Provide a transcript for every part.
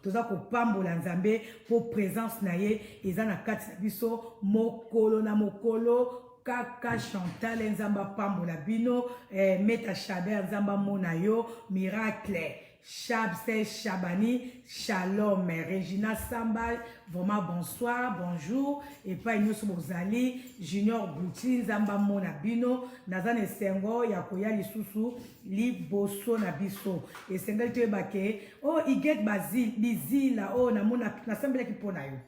Toza kopambola Nzambe mpo présence na ye eza na kati na biso mokolo na mokolo. Kaka Chantal, Nzambe apambola bino. Meta Chaber, Nzambe amona yo. Miracle Chabse Chabani, shalom. Regina Samba, vraiment bonsoir, bonjour. Epai nyonso bozali, Junior Gucci, Nzambe amona bino. Naza na esengo ya koya lisusu liboso na biso. Esengeli toyeba ke oh, Iget Bazil Bizila, oh, namona nasambelaki mpo na yo.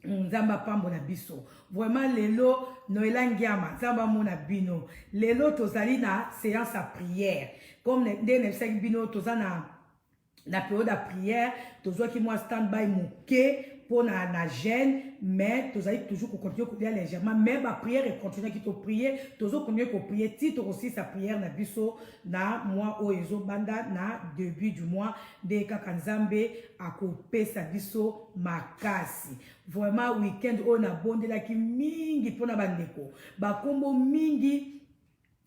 Nzambe apambola biso vraiment. Lelo Noela Ngiama, Nzambe amona bino. Lelo tozali na séance ya prière. Comme nde nayebisaki bino, toza na période ya prière. Tozwaki mwa stand by moke mpo na jeûne, mais tozali toujours kocontinue kolia légèrement, mais baprière econtinuaki. Toprie, tozocontinue koprie ti tokosilisa prière na biso na mois oyo ezobanda na début du mois, nde kaka Nzambe akopesa biso makasi. Vraiment, weekend oyo nabondelaki mingi mpona bandeko, bakombo mingi.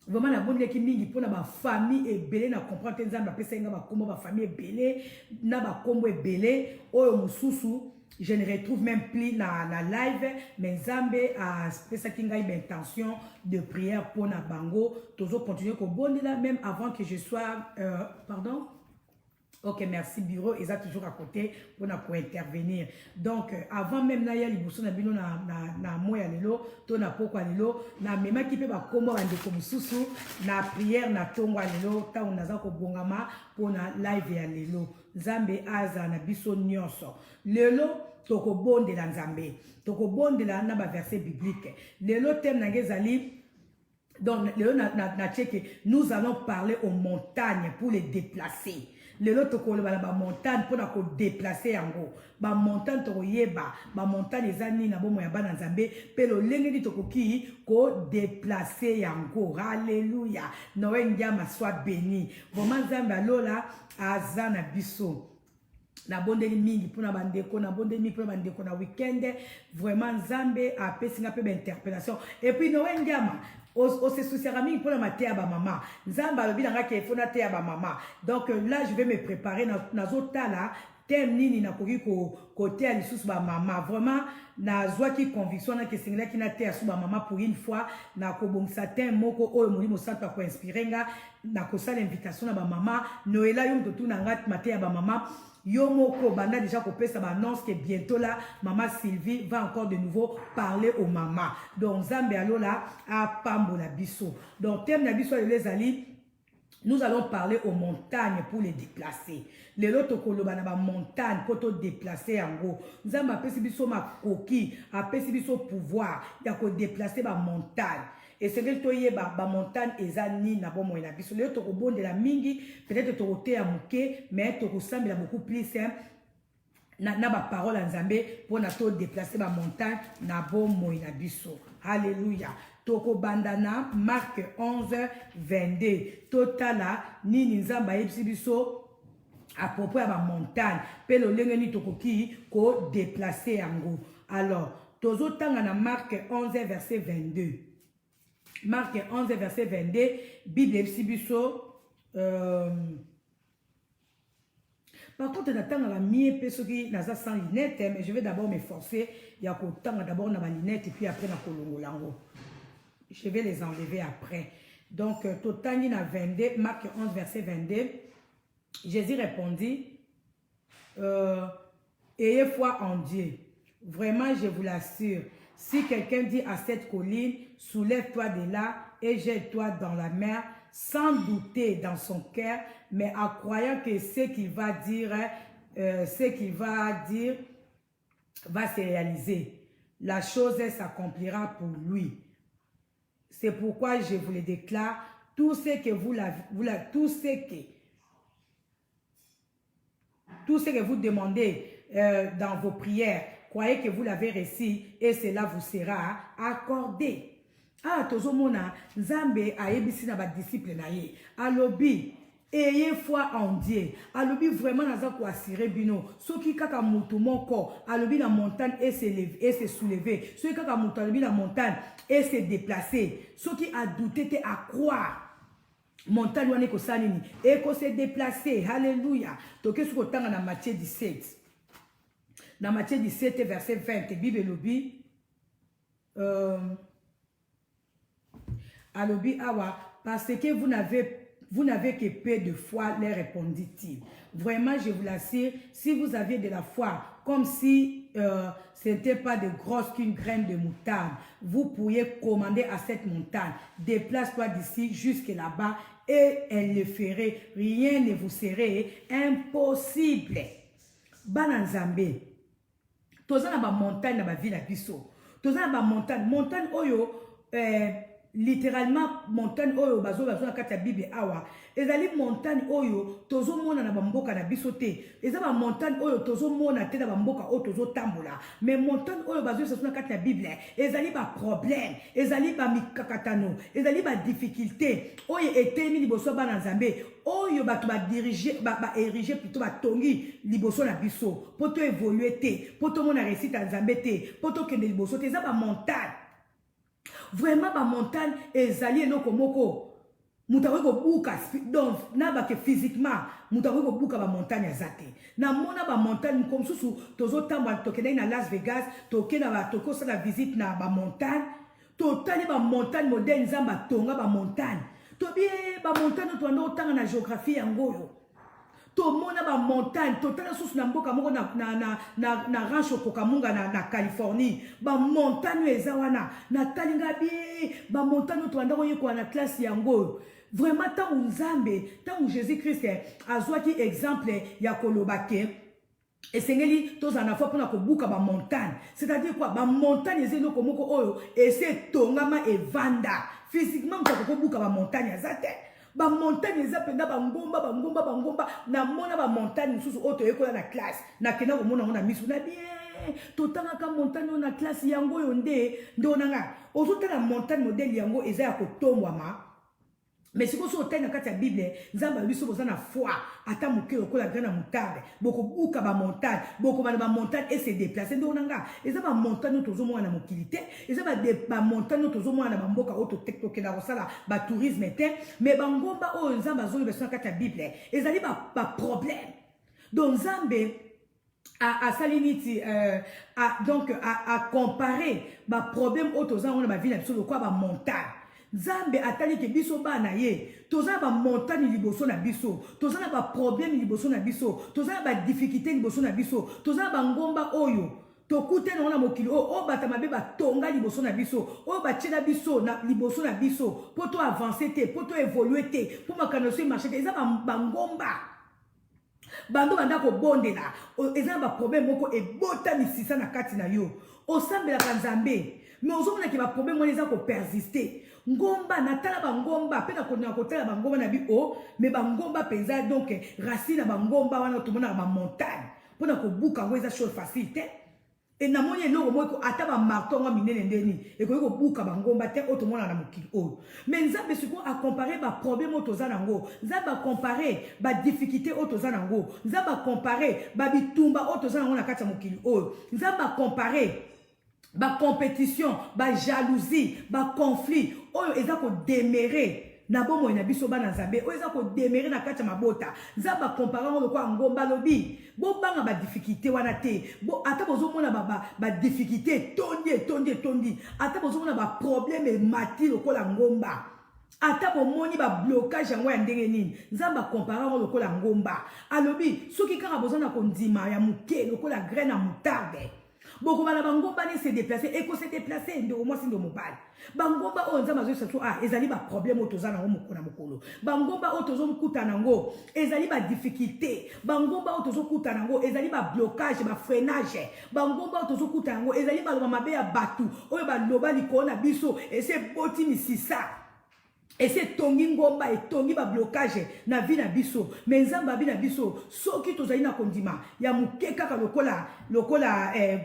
Vraiment, nabondelaki mingi mpona bafamille ebele. Na comprendre te, Nzambe apesaki nga bakombo, bafamille ebele na bakombo ebele oyo mosusu je ne retrouve même plus na live, mais Nzambe apesaki ngai baintention de prière mpona bango. Tozocontinue kobondela même avant que je sois pardon. Ok, merci. Bureau eza toujours à côté mpona kointervenir. Donc avant même naya liboso na bino na moi ya lelo to na pokwa lelo, namemaki mpe bakombo bandeko mosusu na prière na ntongo ya lelo, ntango naza kobongama mpona live ya lelo. Nzambe azala na biso nyonso. Lelo tokobondela Nzambe, tokobondela na baverset biblique. Lelo thème na ngai ezali, donc lelo na check, nous allons parler aux montagnes pour les déplacer. Lelo tokoloba na bamontagne mpona kodéplacer yango. Bamontagne, tokoyeba bamontagne eza nini na bomoi ya bana Nzambe mpe lolenge nini tokoki kodéplacer yango. Halleluya! Noel Ngiama, soit béni. Vraiment, Nzambe alola aza na biso. Nabondeli mingi mpona bandeko, nabondeli mingi mpona bandeko na weekend. Vraiment, Nzambe apesi nga mpe bainterpellation. Et puis Noel Ngiama, ose souciaka mingi mpona mateya bamama. Nzambe alobi na nga ke faut nateya bamama. Donc là, je vais me préparer. Nazotala thème nini nakoki koteya lisusu bamama. Vraiment, nazwaki conviction naki esengelaki nateya su bamama pour une fois. Nakobongisa thème moko oyo Molimo Santo akoinspire nga. Nakosala invitation na bamama. Noela, yo moto tuna nga mateya bamama, yo moko banda déjà kopesa baannonce que bientôt là, mama Sylvie va encore de nouveau parler aux mamas. Donc Nzambe alola apambola biso. Donc thème na biso lelo ezali: nous allons parler aux montagnes pour les déplacer. Lelo tokoloba na bamontagne mpo todéplace yango. Nzambe apesi biso makoki, apesi biso pouvoir ya kodéplace bamontagne. Esengeli toyeba bamontagne eza nini na bomoi na biso. Lelo tokobondela mingi, peut-être tokoteya moke, mais tokosambela beaucoup plus na baparole ya Nzambe mpona todéplace bamontagne na bomoi na biso. Halleluya! Tokobanda na Mark 11 22. Totala nini Nzambe ayebisi biso à propos ya bamontagne mpe lolenge nini tokoki kodéplace yango. Alors tozotanga na Mark 11 verset 22. Mark 11 verset 22, Bible eyebisi biso. Par contre, natangaka mie mpe soki naza sans lunette, mais je vais d'abord me forcer ya kotanga d'abord na balunette et puis après na kolongola yango. Je vais les enlever après. Donc totangi na 22, Marc 11 verset 22. Jésus répondit: Ayez foi en Dieu. Vraiment, je vous l'assure, si quelqu'un dit à cette colline: soulève-toi de là et jette-toi dans la mer, sans douter dans son cœur, mais en croyant que ce qu'il va dire va se réaliser, la chose s'accomplira pour lui. C'est pourquoi je vous le déclare, tout ce que vous demandez dans vos prières, croyez que vous l'avez reçu et cela vous sera accordé. Ah, tozomona Nzambe ayebisi na badisciple na ye, alobi: ayez foi en Dieu. Alobi: vraiment, naza koassurer bino, soki kaka motu moko alobi na montagne e se soulever, soki kaka moto alobi na montagne e se déplacer, soki adoute te, acroire. Montagne wana ekosala nini? Ekose déplacer. Halleluya. Toke soki kotanga na Matthieu 17, na Matthieu 17 verset 20, Bible elobi, alobi awa: "Parce que vous n'avez que peu de foi, leur répondit-il. Vraiment, je vous l'assure, si vous aviez de la foi, comme si ce n'était pas de grosse qu'une graine de moutarde, vous pourriez commander à cette montagne: 'Déplace-toi d'ici jusque là-bas', et elle le ferait. Rien ne vous serait impossible." Bana Nzambe, toza na bamontagne na bavie na biso. Toza na bamontagne. Montagne oyo, littéralement, montagne oyo bazo na kati ya Bible awa, ezali montagne oyo tozomona na bamboka na biso te. Eza bamontagne oyo tozomona te na bamboka oyo tozotambola. Mais montagne oyo bazoyesa so na kati ya Bible ezali baproblème, ezali bamikakatano, ezali badifficulté oyo etelemi liboso ya bana Nzambe, oyo bato badirige, baérige plutôt, batongi liboso na biso mpo toévolue te, mpo tomona réussite ya Nzambe te, mpo tokende liboso te. Eza bamontagne. Vraiment, bamontagne ezali eloko moko moto akoki kobuka. Donc nabake, physiquement, moto akoki kobuka bamontagne aza te. Namona bamontagne moko mosusu. Tozotambola, tokendaki na Las Vegas, tokosala visite na bamontagne. Totali bamontagne, modèle Nzambe atonga bamontagne. Tobi bamontagne oyo tobanda kotanga na géographie, yango oyo. Tomona bamontagne. Totala susu na mboka moko na Rancho Cucamonga na Californie, bamontagne oyo eza wana. Natali nga bie bamontagne oyo tobanda koyekola na classe, yango oyo. Vraiment, ntango Nzambe, ntango Jésus Christ azwaki exemple ya koloba ke esengeli tozala na foi mpona kobuka bamontagne, c'est-à-dire quoi? Bamontagne eza eloko moko oyo esi etongama, evanda. Physiquement, moto akoki kobuka bamontagne aza te. Bamontagne eza mpenza bangomba, bangomba, bangomba. Namona bamontagne mosusu oyo toyekola na classe, nakenda komona yango na miso na bien. Totangaka montagne oyo na classe, yango oyo nde. Ndeko na ngai, ozotala montagne, modèle yango eza ya kotombwama. Mais sikoyo, soki otali na kati ya Bible, Nzambe alobi: soki boza na foi ata moke lokola grain ya moutarde, bokobuka bamontagne, bokobanda bamontagne ese déplace. Ndeko na nga, eza bamontagne oyo tozomona na mokili te, eza bamontagne oyo tozomona na bamboka oyo tokenda kosala batourisme te. Mais bangomba oyo Nzambe azoloba biso na kati ya Bible ezali baproblème. Donc Nzambe asali niti, donc acompare baproblème oyo toza yango na bavie na biso lokola bamontagne. Nzambe atali ke biso bana ye toza na bamontagne liboso na biso, toza na baproblème liboso na biso, toza na badifficulté liboso na biso, toza na bangomba oyo tokutani yango na mokili oyo, oyo bato mabe batonga liboso na biso, oyo batiela biso na liboso na biso mpo to avance te, mpo to évolue te, mpo makambo so emarche te. Eza bangomba. Bando banda kobondela, eza na baproblème moko ebota misisa na kati na yo. Osambelaka Nzambe, mais ozomonaki baproblème wana eza kopersiste. Ngomba, natala bangomba mpe nakondima kotala bangomba na bi o, mais bangomba mpenza, donc racine na bangomba wana tomonaka bamontagne, mpona kobuka yango eza chose facile te. E namoni eloko moko, ata bamarteau yango minene ndeni, ekoki kobuka bangomba te oyo tomonaka na mokili oyo. Mais Nzambe sikoyo acompare baproblème oyo toza nango, Nzambe acompare badifficulté oyo toza nango, Nzambe acompare babitumba oyo toza nango na kati ya mokili oyo, Nzambe acompare bacompétition, bajalousie, baconflit oyo eza kodemeurer na bomoi na biso bana Nzambe, oyo eza kodemeurer na kati ya mabota. Nzambe acompare yango lokola ngomba. Alobi: bobanga badifficulté wana te. Ata bozomona badifficulté etondi, etondi, etondi, ata bozomona baproblème emati lokola ngomba, ata bomoni bablocage yango ya ndenge nini, Nzambe acompare yango lokola ngomba. Alobi: soki kaka boza na kondima ya moke lokola graine ya moutarde, bokobala bangomba ne se déplace. Ekose déplace. Ndeko mwasi, ndo mobali, bangomba oyo Nzambe azoyesa so, ah, ezali baproblème oyo toza nango mokolo na mokolo. Bangomba oyo tozokuta nango ezali badifficulté. Bangomba oyo tozokuta nango ezali bablocage, bafreinage. Bangomba oyo tozokuta yango ezali maloba mabe ya bato oyo baloba likolo na biso, esi eboti misisa, esi etongi ngomba, etongi bablocage na vie na biso. Mais Nzambe abi na biso: soki tozali na kondima ya moke kaka lokola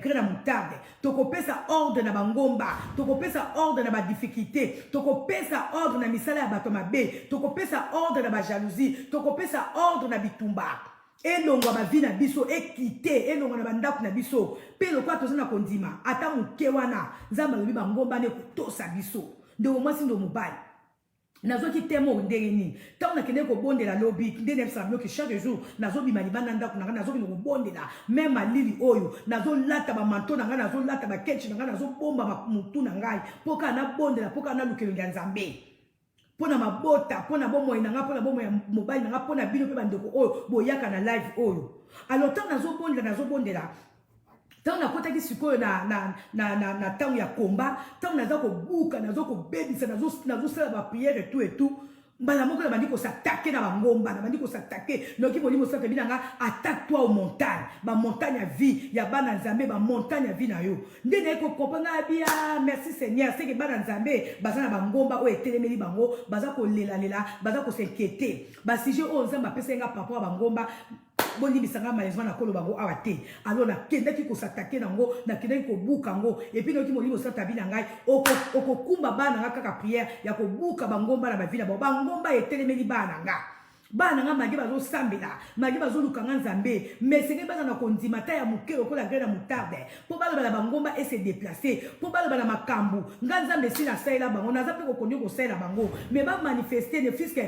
grain ya moutarde, tokopesa ordre na bangomba, tokopesa ordre na badifficulté, tokopesa ordre na misala ya bato mabe, tokopesa ordre na bajalousie, tokopesa ordre na bitumba, elongwa bavie na biso, ekite, elongwa na bandako na biso. Mpe lokola toza na kondima ata moke wana, Nzambe alobi bangomba nde kotosa biso. Ndeko mwasi, ndo mobali. Nazwaki teme oyo ndenge nini? Ntango nakendeki kobondela lobi, nde nayebisaka bino ke chaque jour nazobima libanda ndako na ngai, nazokende kobondela meme malili oyo, nazolata bamanto na ngai, nazolata bakechi na ngai, nazobomba motu na ngai mpo kaka nabondela, mpo kaka naluka elongi ya Nzambe mpo na mabota, mpo na bomoi na ngai, mpo na bomoi ya mobali na ngai, mpo na bino mpe bandeko oyo boyaka na live oyo. Alors ntango nazobondela, nazobondela, ntango nakotaki sikoyo na, na, na, na, na ntango ya komba, ntango naza kobuka, naza kobebisa, nazosala bapriere etu etu, mbala moko nabandi kosatake na bangomba, nabandi kosatake. Noki Molimo Santo ebi na nga: "Attaque toi aux montagne, bamontagne ya vie ya bana Nzambe, bamontagne ya vie na yo." Nde naye kocomprendre nga bia. Merci Seigneur. Seke bana Nzambe baza na bangomba oyo etelemeli bango, baza kolelalela, baza kos'inquiéter. Basujet oyo Nzambe apesaki nga par rapport ya bangomba, bolimbisa nga, malheureusement nakoloba yango awa te. Alors nakendaki kos'attaquer nango, nakendaki kobuka yango. Et puis nayoki Molimo Santo abi na ngai: "Okokumba bana nga kaka prière ya kobuka bangomba na bavie na bango, bangomba etelemeli bana na nga." Bana na nga, malgré bazosambela, malgré bazoluka nga Nzambe, mais esengeli baza na kondima ta ya moke lokola grain na moutarde mpo baloba na bangomba ese déplace, mpo baloba na makambo nga Nzambe esi nasalela bango, naza mpe kokondi kosalela bango, mais bamanifeste ne fût-ce que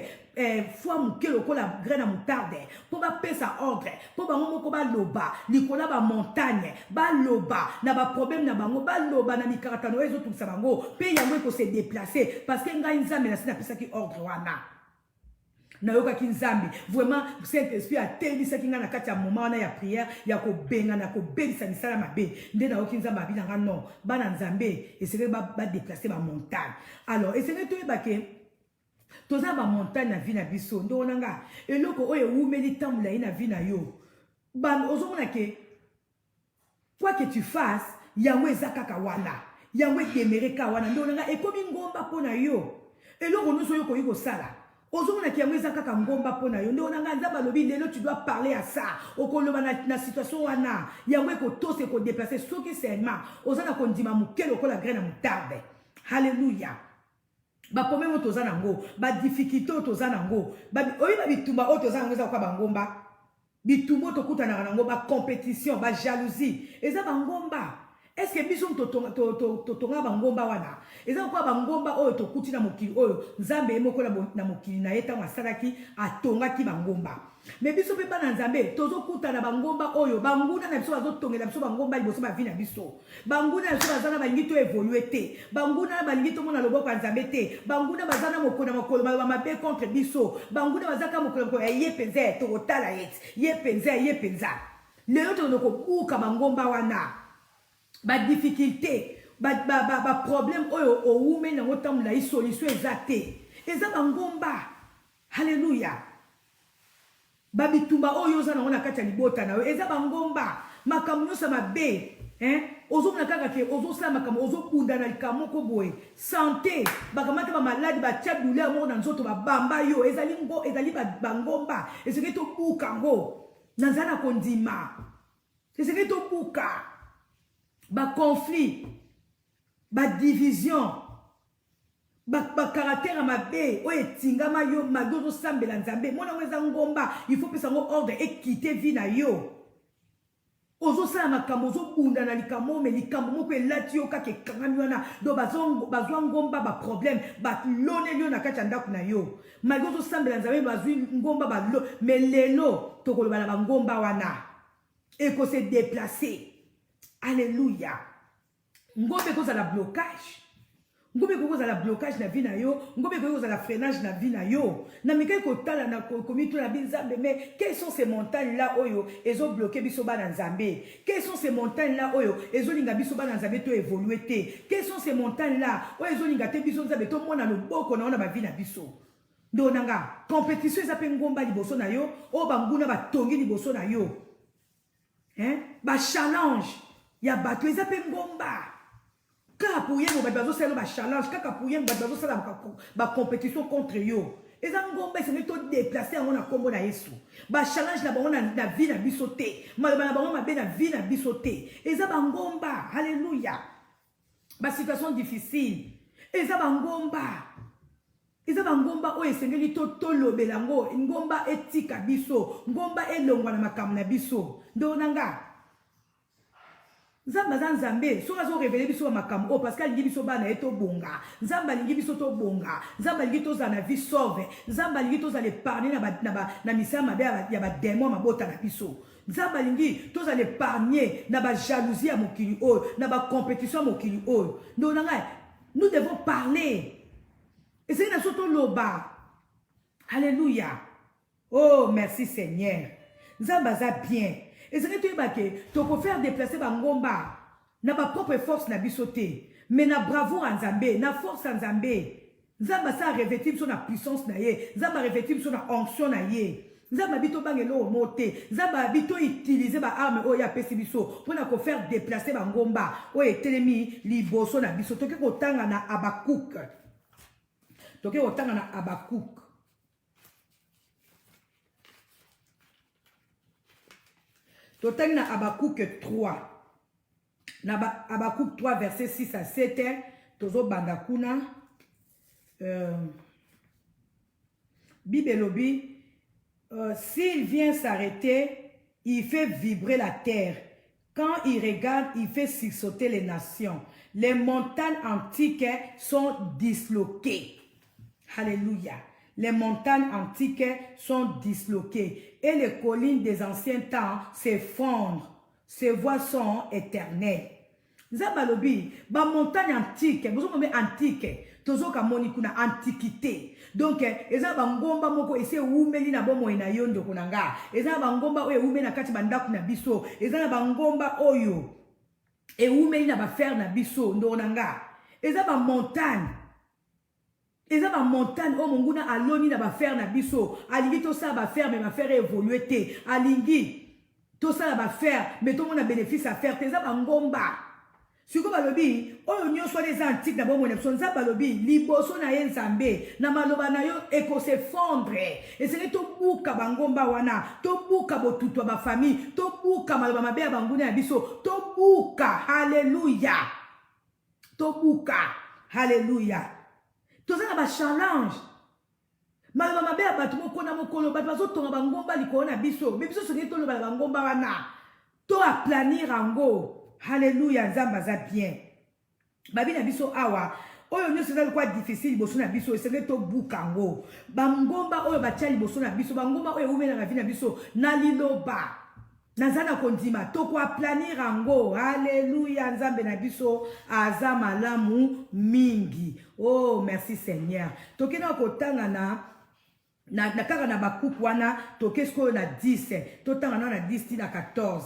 foi moke lokola grain na moutarde mpo bapesa ordre, mpo bango moko baloba likolo ya bamontagne, baloba na baproblème na bango, baloba na mikaratano oyo ezotungisa bango, mpe yango ekose déplace, parce que ngai Nzambe nasi napesaki ordre wana. Nayokaki Nzambe vraiment, Saint Esprit atelemisaki ngai na kati ya moment wana ya prière ya kobengana, kobebisa misala mabe. Nde nayoki Nzambe abi na nga: "Non, bana Nzambe esengeli badéplace bamontagne." Alors esengeli toyeba ke toza na bamontagne na vie na biso. Ndenge na nga, eloko oyo ewumeli ntango molai na vie na yo, ozomona ke quoi que tu fasses, yango eza kaka wana, yango edemere kaka wana. Ndenge na nga, ekomi ngomba mpo na yo. Eloko nyonso oyo okoki kosala, ozomonaki yango eza kaka ngomba mpo na yo. Ndenge na nga, Nzambe alobi lelo: "Tu dois parler à ça." Okoloba na situation wana, yango ekotosa, ekodéplace, soki seulement oza na kondima moke lokola grain na moutarde. Halleluya. Baproblème oyo toza nango, badifficulté oyo toza nango, oyeba bitumba oyo toza nango eza koka bangomba. Bitumba oyo tokutanaka nango, bacompétition, bajalousie, eza bangomba. Est-ce biso totongaka bangomba wana? Eza kokoa bangomba oyo tokuti na mokili oyo. Nzambe ye moko na mokili na ye, ntango asalaki, atongaki bangomba. Mais biso mpe bana Nzambe tozokutana bangomba oyo banguna na biso bazotongela biso bangomba liboso bavie na biso. Banguna na biso baza na balingi to évolue te, banguna na balingi tomona loboko ya Nzambe te, banguna baza na mokolo na mokolo maloba mabe contre biso, banguna baza kaka mokolo mokolo ya ye mpenza, tokotala ye ti ye mpenza, ye mpenza. Lelo tokende kobuka bangomba wana, badifficulté, baproblème oyo owumeli nango ntango molai, solution eza te, eza bangomba. Halleluya. Babitumba oyo oza nango na kati ya libota na yo eza bangomba. Makambo nyonso ya mabe, ozomona kaka ke ozosala makambo, ozobunda na likambo moko boye, santé, bakamata bamaladi, batia douleur moko na nzoto, babamba yo, ezali ngo, ezali bangomba. Esengeli tobuka yango na nzala na kondima. Esengeli tobuka baconflit, badivision, bacaractère ya mabe oyo etingama yo mabe. Ozosambela Nzambe, mona yango eza ngomba, il faut pesa yango ordre ekite vie na yo. Ozosala makambo, ozobunda na likambo, mais likambo moko elati yo kaka, ekangami wana. Donc bazwa ngomba, baproblème baloneli yo na kati ya ndako na yo, malgré ozosambela Nzambe, bazwi ngomba balo. Mais lelo tokoloba na bangomba wana, ekose déplace. Alleluya. Ngomba ekozala blocage, ngomba ekoki kozala blocage na vie na yo, ngomba ekoki kozala freinage na vie na yo. Na mikaki kotala na komituna bi Nzambe: "Mais quelles sont ces montagnes là oyo ezobloquer biso bana Nzambe? Quelles sont ces montagnes là oyo ezolinga biso bana Nzambe to évolue te? Quelles sont ces montagnes là oyo ezolinga te biso Nzambe tomona loboko na yo na bavie na biso?" Ndo na nga, compétition eza mpe ngomba liboso na yo, oyo banguna batongi liboso na yo, hein? Bachallenge ya bato eza mpe ngomba. Kaka pour ye bato bazosala bachallenge, kaka pour ye bato bazosala bacompétition contre yo, eza ngomba. Esengeli todéplace yango na nkombo na Yesu. Bachallenge na bango na vie na biso te, maloba na bango mabe na vie na biso te, eza bangomba. Halleluya. Basituation difficile eza bangomba, eza bangomba oyo esengeli tolobela yango. Ngomba etika biso, ngomba elongwa na makambo na biso. Ndeko na nga. Nzambe aza Nzambe, soki azo reveler biso ba makambo oyo parce que alingi biso bana ye tobonga. Nzambe alingi biso tobonga. Nzambe alingi tozala na vie sauve. Nzambe alingi tozala épargné na ba, na ba, na misala mabe ya ba démons mabota na biso. Nzambe alingi tozala épargné na ba jalousie ya mokili oyo, na ba compétition ya mokili oyo. Ndeko na ngai, nous devons parler. Esengeli na biso toloba. Alléluia. Oh merci Seigneur. Nzambe aza bien. Ezali toyeba ke toko faire déplacer ba ngomba na ba propre force na biso te, mais na bravoure ya Nzambe, na force ya Nzambe. Nzambe asa revêtir biso na puissance na ye, Nzambe a revêtir biso na onction na ye. Nzambe abi tobanga eloko moko te. Nzambe abi to utiliser ba armes oyo ye apesi biso pona ko faire déplacer ba ngomba oyo etelemi liboso na biso. Toke kotanga na Habakkuk. Toke kotanga na Habakkuk. Totangi na Habakkuk 3. Na Habakkuk 3 verset 6 à 7, tozobanda kuna. Euh, Bible elobi euh, s'il vient s'arrêter, il fait vibrer la terre. Quand il regarde, il fait sursauter les nations. Les montagnes antiques sont disloquées. Alléluia. Les montagnes antiques sont disloquées et les collines des anciens temps s'effondrent. Ses voies sont éternelles. Nzambe alobi ba montagne antique bozomona antique tozoka moni kuna antiquité donc eza na bangomba moko esi ewumeli na bomoi na yo ndeko na nga eza na bangomba oyo ewumeli na kati bandako na biso eza na bangomba oyo ewumeli na bafere na biso ndeko na nga eza bamontagne eza ba montagne oyo monguna aloni na bafere na biso alingi tosala bafere me bafere evolue te alingi tosala bafere me tomona bénéfice ya fere te eza bangomba sikoyo balobi oyo nyonso wana eza antike na bomoi na biso nzambe alobi liboso na ye nzambe na maloba na yo ekosefondre esengeli tobuka bangomba wana tobuka botutu ya bafamille tobuka maloba mabe ya banguna ya biso tobuka haleluya tobuka haleluya toza na bachallenge maloba mabe ya bato moko na mokolo bato bazotonga bangomba likolo na biso me biso sokei toloba na bangomba wana to aplanir yango haleluya nzambe aza bien babi na biso awa oyo nyonso eza lokola difficile liboso na biso esengeli tobuka yango bangomba oyo batya liboso na biso bangomba oyo ewumelaka vi na biso na liloba Naza na kondima toko aplanir yango. Alleluia, Nzambe na biso aza malamu mingi. Oh, merci Seigneur. Toke na kotanga na na, na kaka na bakuku wana toke sikoyo na 10 totanga na na 10 ti na 14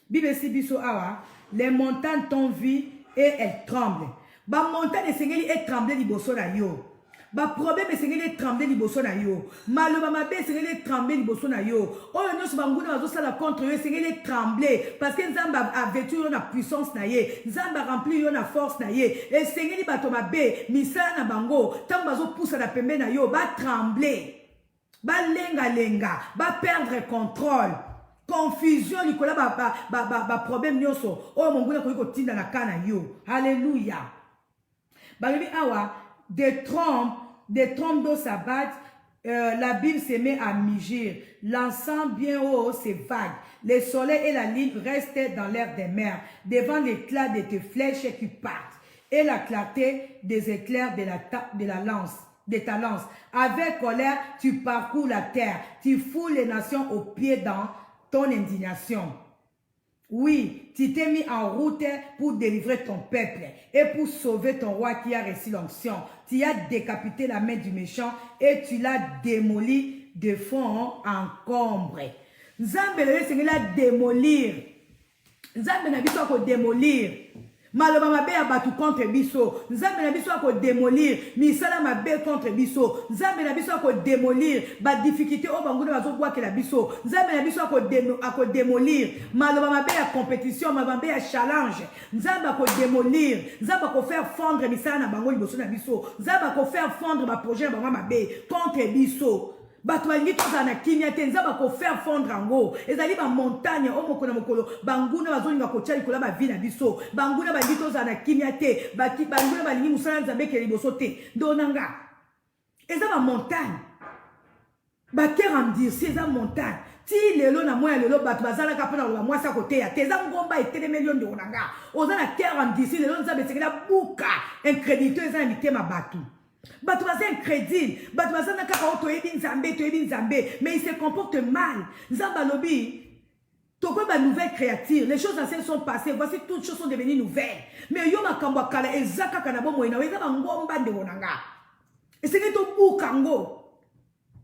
bible esi biso awa les montagnes t'ont vu et elles tremblent bamontagne esengeli etremble liboso na yo Ba problème esengeli etremble liboso na yo. Maloba mabe esengeli etremble liboso na yo. Oyo nyonso banguna bazosala contre yo esengeli etremble parce que Nzambe avêtu yo na puissance na ye. Nzambe a remplir yo na force na ye. Esengeli bato mabe misala na bango ntango bazopusana pembe na yo ba tremble. Balengalenga, ba perdre contrôle. Confusion likolo ba ba ba, ba, ba problème nyonso oyo monguna akoki kotinda na ka na yo. Alléluia. Balobi awa des trompes, des trompes d'eau s'abattent, euh, la Bible se met à mugir. L'encens bien haut se vague. Le soleil et la lune restent dans l'air des mers, devant l'éclat de tes flèches qui partent et la clarté des éclairs de la, de la lance de ta lance. Avec colère, tu parcours la terre, tu fous les nations aux pieds dans ton indignation. Oui, tu t'es mis en route pour délivrer ton peuple et pour sauver ton roi qui a reçu l'onction. Tu as décapité la main du méchant et tu l'as démoli de fond en encombre. Nzambe lelo esengeli a démolir. Nzambe na biso ako démolir. Maloba mabe ya bato contre biso. Nzambe na biso ako demolir misala mabe contre biso. Nzambe na biso ako demolir ba difficulté oyo banguna bazobwakela biso. Nzambe na biso ako ako demolir maloba mabe ya competition, maloba mabe ya challenge. Nzambe ako demolir, Nzambe ako faire fondre misala na bango liboso na biso. Nzambe ako faire fondre ba projet na bango mabe contre biso. Bato balingi tozala na kimia te, Nzambe ako faire fondre yango. Ezali ba montagne oyo mokolo na mokolo banguna bazolinga kotia likolo ya ba vie na biso. Banguna balingi tozala na kimia te, banguna balingi mosala ya Nzambe ekende liboso te. Ndeko na nga, eza ba montagne, ba cœur endurci eza montagne. Ti lelo na moi ya lelo bato bazalaka mpo na koloba mwasi akoteya te. Eza ngomba etelemeli yo ndeko na nga. Oza na terre endurcie lelo Nzambe esengeli abuka incrédulité eza na mitema bato. Bato baza incrédule, bato baza na kaka oyo toyebi Nzambe, toyebi Nzambe, mais il se comporte mal. Nzambe alobi tokomi ba nouvelle créature, les choses anciennes sont passées, voici toutes choses sont devenues nouvelles. Mais yo makambo ya kala eza kaka na bomoi na yo, eza bangomba ndeko na nga. Esengeli tobuka yango.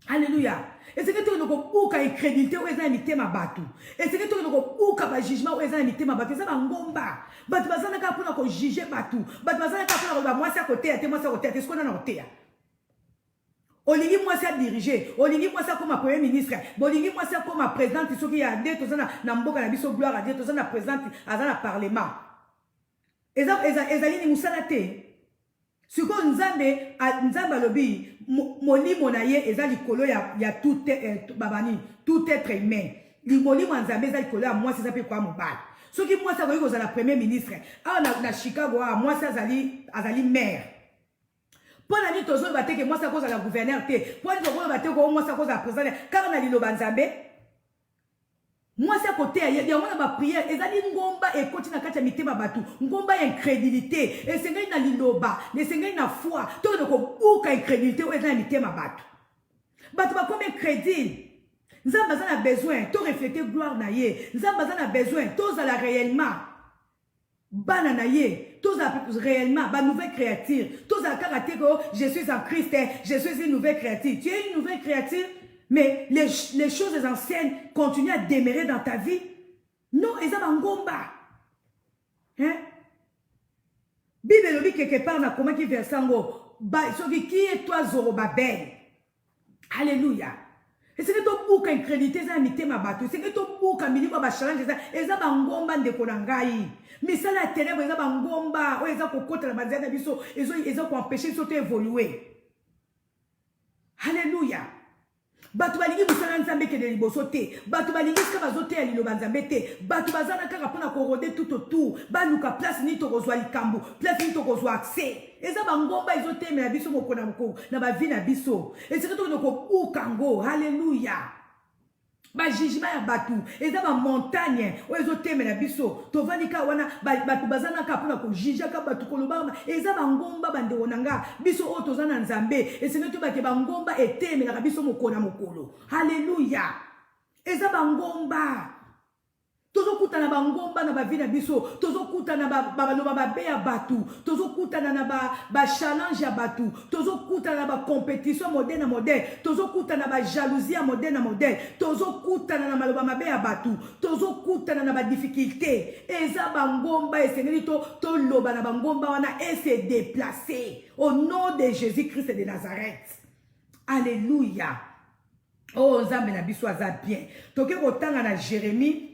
Alléluia. Esengeli tokende kobuka incrédulité oyo eza na mitema bato. Esengeli tokende kobuka bajugement oyo eza na mitema bato. Eza bangomba. Bato baza na kaka mpona kojuge bato. Bato baza na kaka mpona koloba mwasi akoteya te, mwasi akoteya te. Sikoyo nani akoteya? Olingi mwasi adirige, olingi mwasi akoma premier ministre, bolingi mwasi akoma présidente soki ya nde toza na mboka na biso, gloire à Dieu, toza na présidente aza na parlement. Eza eza ezali ni mosala te. Sikoyo Nzambe, Nzambe alobi molimo na ye eza likolo ya tout babani, tout être humain. Molimo ya Nzambe eza likolo ya mwasi, eza mpe kwa mobali. Soki mwasi akoki kozala premier ministre awa na Chicago awa, mwasi azali maire. Mpo na nini tozoloba te ke mwasi akozala gouverneur te? Mpo nini tokoloba te ko mwasi akozala président? Kaka na liloba Nzambe, mwasi akoteya yango na baprière. Ezali ngomba ekoti na kati ya mitema bato, ngomba ya incrédulité. Esengeli na liloba, esengeli na foi, tokende kobuka incrédulité oyo eza na mitema bato. Bato bakomi incrédule. Nzambe aza na besoin to refléter gloire na ye. Nzambe aza na besoin tozala réellement bana na ye, tozala réellement banouvelle créature. Tozala kaka te ko je suis en Christ, je suis une nouvelle créature. Tu es une nouvelle créature, mais les choses anciennes continuent à demeurer dans ta vie. Non, eza bangomba, hein? Bible elobi quelque part, nakomaki verset yango soki qui est toi, Zorobabel? Alléluia. Esengeli tobuka incrédulité eza na mitema bato. Esengeli tobuka milimo ya bachallenge. Eza bangomba ndeko na ngai. Misala ya ténèbre eza bangomba oyo eza kokota na banzela na biso, eza koempêche biso to évolue. Alleluya. Bato balingi mosala Nzambe ekende liboso te. Bato balingi sika bazoteya liloba Nzambe te. Bato baza na kaka mpona korôder tout autour, baluka place nini tokozwa likambo, place nini tokozwa accès. Eza bangomba ezotemela biso mokolo na mokolo na bavie na biso. Esika tokende kobuka yango. Halleluya. Bajugement ya bato eza bamontagne oyo ezotemela biso. Tovandi kaka wana, bato baza na kaka mpona kojugeaka bato, koloba. Eza bangomba bandeko na nga. Biso oyo toza na Nzambe, esengeli tobake bangomba etemelaka biso mokolo na mokolo. Halleluya. Eza bangomba. Tozokutana bangomba na bavie na biso, tozokutana baloba mabe ya bato, tozokutana na bachallenge ya bato, tozokutana na bacompétition modèle na modèle, tozokutana na bajalousie ya modèle na modèle, tozokutana na maloba mabe ya bato, tozokutana na badifficulté. Eza bangomba. Esengeli toloba na bangomba wana ese déplacer au nom de Jésus Christ de Nazareth. Alléluia. Oyo, oh, Nzambe na biso aza bien. Toke kotanga na Jérémie.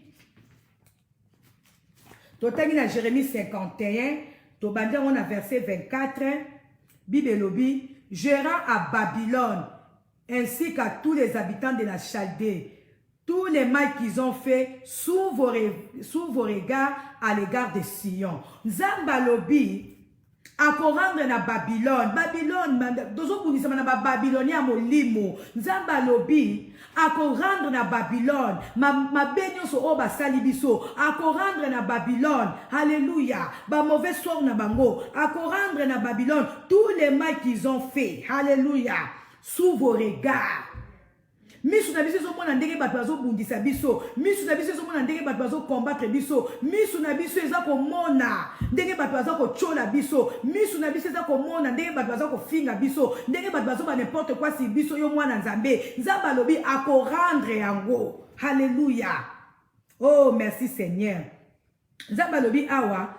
Totangi na Jérémie 51, tobandi yango na verset 24. Bible elobi: "Je rends à Babylone ainsi qu'à tous les habitants de la Chaldée tous les mal qu'ils ont fait sous vos regards à l'égard de Sion." Nzambe alobi akorendre na Babylone. Babylone, tozobundisama na bababilonie ya molimo. Nzambe alobi akorendre na Babylone mabe nyonso oyo basali biso. Akorendre na Babylone, halleluya, bamauvais sort na bango. Akorendre na Babylone tous les mal qu'ils ont fait, halleluya, sous vos regards. Misu na biso ezomona ndenge bato bazobundisa biso. Misu na biso ezomona ndenge bato bazokombattre biso. Misu na biso eza komona ndenge bato baza kotyola biso. Misu na biso eza komona ndenge bato baza kofinga biso, ndenge bato bazoba n'importe quoi si biso. Yo mwana Nzambe, Nzambe alobi akorendre yango. Halleluya. Oh, merci Seigneur. Nzambe alobi awa,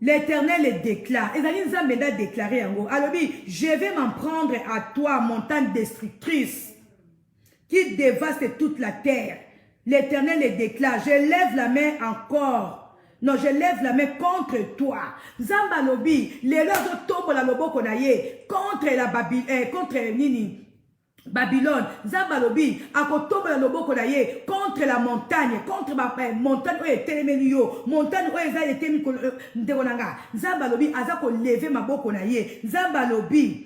l'Éternel le déclare. Ezali Nzambe nde adéclaré yango. Alobi: "Je vais m'en prendre à toi, montagne destructrice qui dévaste toute la terre. L'Éternel le déclare. Je lève la main encore, non, je lève la main contre toi." Nzambe alobi lelo azotombola loboko na ye contre la Baby, contre nini? Babylone. Nzambe alobi akotombola loboko na ye contre la montagne, contre ba montagne oyo etelemeli yo, montagne oyo eza etemi. Ndeko na nga, Nzambe alobi aza kolever maboko na ye. Nzambe alobi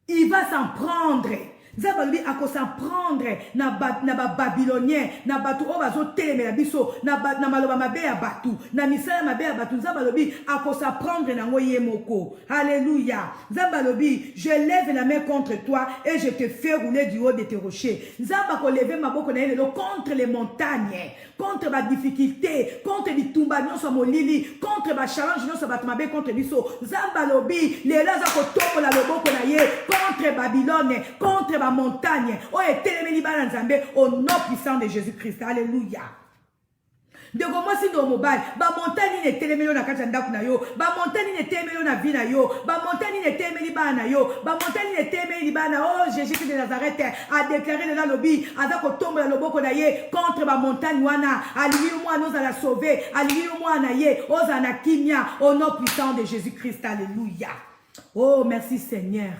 il va s'en prendre. Nzambe alobi ako s'en prendre na ba na ba babyloniens, na bato oyo bazotelemela biso, na ba, na maloba mabe ya bato, na misala mabe ya bato. Nzambe alobi ako s'en prendre nango ye moko. Alléluia. Nzambe alobi je lève la main contre toi et je te fais rouler du haut de tes rochers. Nzambe akoleve maboko na ye lelo contre les montagnes, contre ba difficultés, contre bitumba nyonso ya molili, contre ba challenge nyonso ya bato mabe contre biso. Nzambe alobi lelo aza kotombola loboko na ye contre Babylone, contre ba montagne oyo etelemeli bana Nzambe au nom puissant de Jésus-Christ. Alléluia. Ndeko mwasi, ndeko mobali, bamontagne nini etelemeli yo na kati ya ndako na yo? Bamontagne nini etelemeli yo na vie na yo? Bamontagne nini etelemeli bana na yo? Bamontagne nini etelemeli bana? Oh, Jésus de Nazareth adéclaré lelo, alobi aza kotombola loboko na ye contre bamontagne wana. Alingi yo mwana ozala sauvé, alingi yo mwana ye ozala na kimia au nom puissant de Jésus Christ. Alléluia. Oh, merci Seigneur.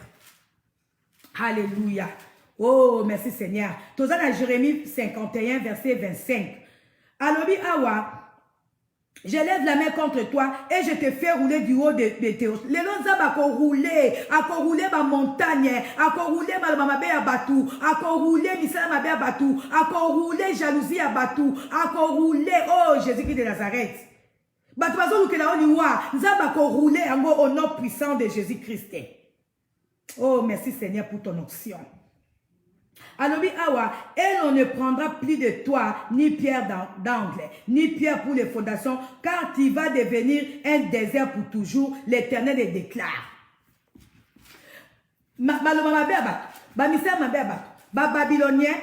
Alléluia. Oh, merci Seigneur. Toza na Jérémie 51 verset 25. Alobi awa: je lève la main contre toi et je te fais rouler du haut de tes. Lelo Nzambe akorouler, akorouler bamontagne, akorouler maloba mabe ya bato, akorouler misala mabe ya bato, akorouler jalousie ya bato, akorouler. Oh Jésus-Christ de Nazareth, bato bazolukela yo liwa, Nzambe akorouler yango au nom puissant de Jésus-Christ. Oh, merci Seigneur pour ton onction. Alobi awa: et l'on ne prendra plus de toi ni pierre d'angle, ni pierre pour les fondations, car tu vas devenir un désert pour toujours, l'Éternel le déclare. Maloba mabe ya bato, bamisala mabe ya bato, bababylonien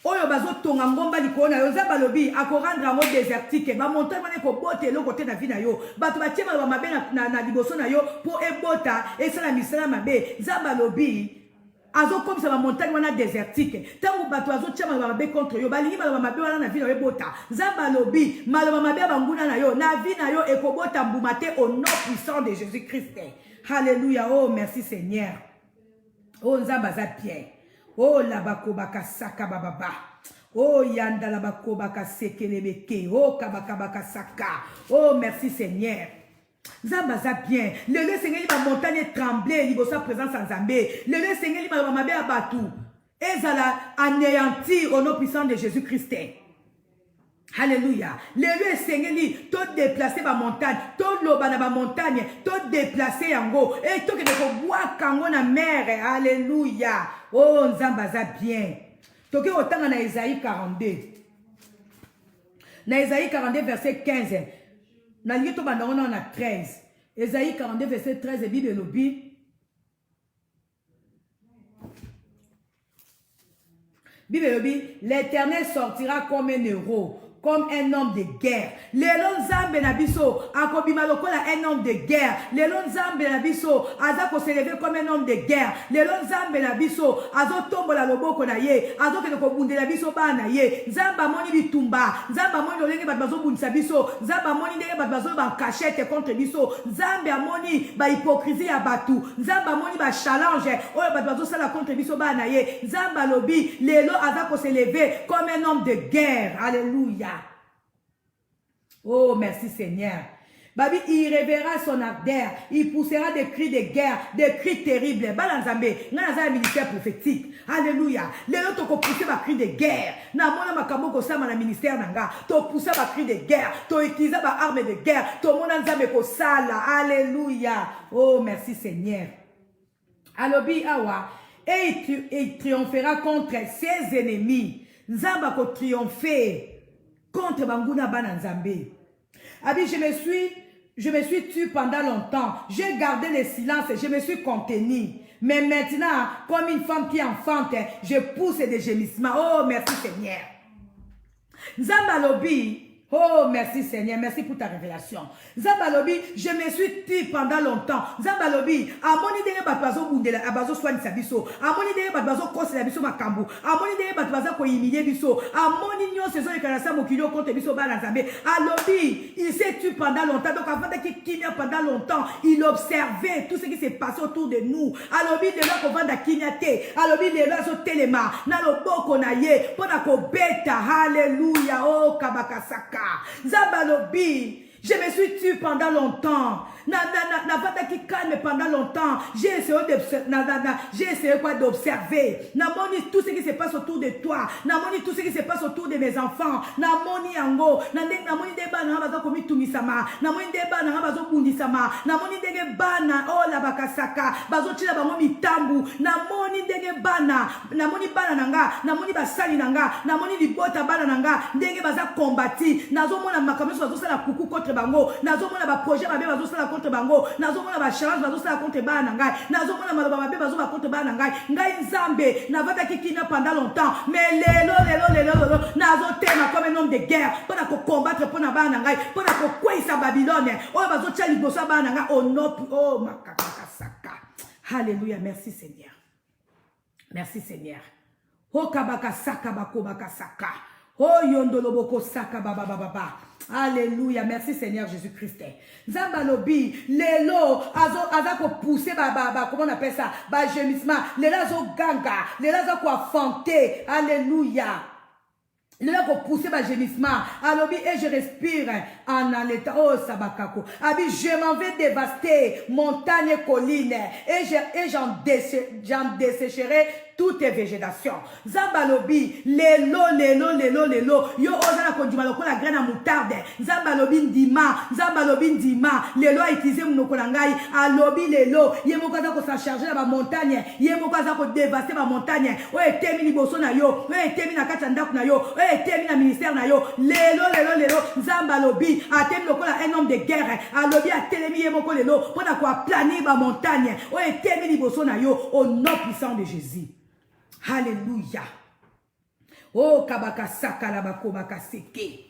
oyo bazotonga ngomba likolo na yo, Nzambe alobi akorendre yango désertique. Bamontagne wana ekobota eloko te na vie na yo. Bato batie maloba mabe na liboso na yo mpo ebota, esala misala mabe. Nzambe alobi azokomisa bamontagne wana désertique. Ntango bato bazotia maloba mabe contre yo, balingi maloba mabe wana na vie na yo ebota, Nzambe alobi maloba mabe ya banguna na yo na vie na yo ekobota mbuma te au nom puissant de Jésus Christ. Halleluya. Oh, merci Seigneur. Oh, Nzambe aza bien. Oh, labakobaka saka bababa. Oh, yandala bakobaka sekelebeke. Oh, kabakabaka saka. Oh, merci Seigneur. Nzambe aza bien. Lelo esengeli bamontagne etremble liboso ya présence ya Nzambe. Lelo esengeli maloba mabe ya bato ezala anéanti au nom puissant de Jésus Christ. Halleluya. Lelo esengeli todéplacer bamontagne, toloba na bamontagne, todéplacer yango e tokende kobwaka yango na mer. Halleluya. O oh, Nzambe aza bien. Toke kotanga na Esaïe 42, na Esaïe 42 verset 15. Nalingi tobanda ngo nao na 13. Esaïe 42 verset 13, Bible elobi, Bible elobi: l'Éternel sortira comme un héros, comme un homme de guerre. Lelo Nzambe na biso akobima lokola un homme de guerre. Lelo Nzambe na biso aza kos'élever comme un homme de guerre. Lelo Nzambe na biso azotombola loboko na ye, azokende kobundela biso bana na ye. Nzambe amoni bitumba, Nzambe amoni lolenge bato bazobundisa biso, Nzambe amoni ndenge bato bazoloba cachette contre biso, Nzambe amoni bahypocrisie ya bato, Nzambe amoni bachallenge oyo bato bazosala contre biso bana na ye. Nzambe alobi lelo aza kos'élever comme un homme de guerre. Alléluia. Oh, merci Seigneur. Babi, il réveillera son ardeur, il poussera des cris de guerre, des cris terribles. Bana Nzambe, nga naza ya ministère prophétique. Alléluia. Lelo tokopousser ba cris de guerre. Namona makambo kosama na ministère na nga. Topousser ba cris de guerre, to utiliser ba armes de guerre. Tomona Nzambe kosala. Alléluia. Oh, merci Seigneur. Alobi awa: et il triomphera contre ses ennemis. Nzambe akotriompher contre banguna bana Nzambe. Abi, je me suis tu pendant longtemps. J'ai gardé le silence, je me suis contenu. Mais maintenant, comme une femme qui enfante, je pousse des gémissements. Oh, merci Seigneur. Nzambe alobi, oh, merci Seigneur, merci pour ta révélation. Nzambe alobi, je me suis tu pendant longtemps. Nzambe alobi, amoni ndenge bato bazobundela, bazoswanisa biso. Amoni ndenge bato bazokosela biso makambo. Amoni ndenge bato baza kohumilier biso. Amoni nyonso ezoleka na sa mokili contre biso bana Nzambe. Alobi, il s'est tu pendant longtemps. Donc avandaki kimia pendant longtemps. Il observait tout ce qui s'est passé autour de nous. Alobi lelo akovanda kimia te. Alobi lelo azotelema na loboko na ye mpona kobeta. Hallelujah. Oh, kabakasaka. Nzambe alobi, je me suis tu pendant longtemps. Navandaki calme pendant longtemps. J'ai essayé de na, na, na, j'ai essayé quoi, d'observer. Namoni tout ce qui se passe autour de toi, namoni tout ce qui se passe autour de mes enfants. Namoni yango na ndenge, namoni nde bana nga baza komitungisama, namoni nde bana nga bazobundisama, namoni ndenge bana oyo bakasaka bazotiela bango mitambu, namoni ndenge bana, namoni bana na nga, namoni basali na nga, namoni libota bana na nga ndenge baza kombati. Nazomona makambo nyonso bazosala kuku contre bango, nazomona baprojet mabe bazosala contre bango, nazomona bachallenge bazosala contre bana na ngai, nazomona maloba mabe bazoba contre bana na ngai. Ngai Nzambe navandaki kimia pendant longtemps, mais lelo, lelo, lelo, lelo, nazotema comme un homme de guerre mpona kocombattre mpo na bana na ngai, mpona kokweyisa Babylone oyo bazotia liboso ya bana na ngai onopi o oh, makakakasaka. Halleluya, merci Seigneur, merci Seigneur. Okabakasaka bakobakasaka oyo ndolo bokosaka babababa. Alléluia, merci Seigneur Jésus Christ. Nzambe alobi lelo aza kopousser ba, comment on appelle ça, bagémissement. Lelo azoganga, lelo aza koenfanter. Alléluia. Lelo akopousser bagémissement. Alobi et je respire en allaitant. Oh, sabakako abi, je m'en vais dévaster montagne et colline et j'en dessécherai toute végétation. Nzambe alobi lelo, lelo, lelo, lelo, yo oza na kondima lokola graine ya moutarde, Nzambe alobi ndima, Nzambe alobi ndima. Lelo autiliser monoko na ngai, alobi lelo ye moko aza kosa charger na bamontagne, ye moko aza kodévaster bamontagne oyo etemi liboso na yo, oyo etemi na kati ya ndako na yo, oyo etemi na ministère na yo. Lelo, lelo, lelo, Nzambe alobi atemi lokola un homme de guerre. Alobi atelemi ye moko lelo mpona koaplanir bamontagne oyo etemi liboso na yo, au nom puissant de Jésus. Halleluya. O kabaka sakala bakobaka seke.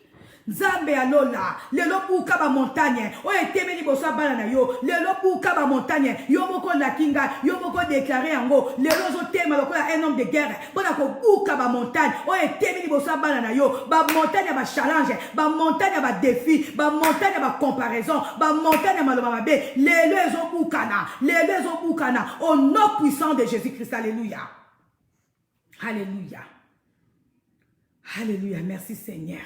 Nzambe ya lola, lelo buka bamontagne oyo etemi liboso ya bana na yo. Lelo buka bamontagne. Yo moko olaki ngai, yo moko déclarer yango. Lelo ozotema lokola un homme de guerre mpona kobuka bamontagne oyo etemi liboso ya bana na yo, bamontagne ya bachallenge, bamontagne ya badéfi, bamontagne ya bacomparaison, bamontagne ya maloba mabe. Lelo ezobukana, lelo ezobukana au nom puissant de Jésus Christ. Alléluia, alléluia, alléluia, merci Seigneur.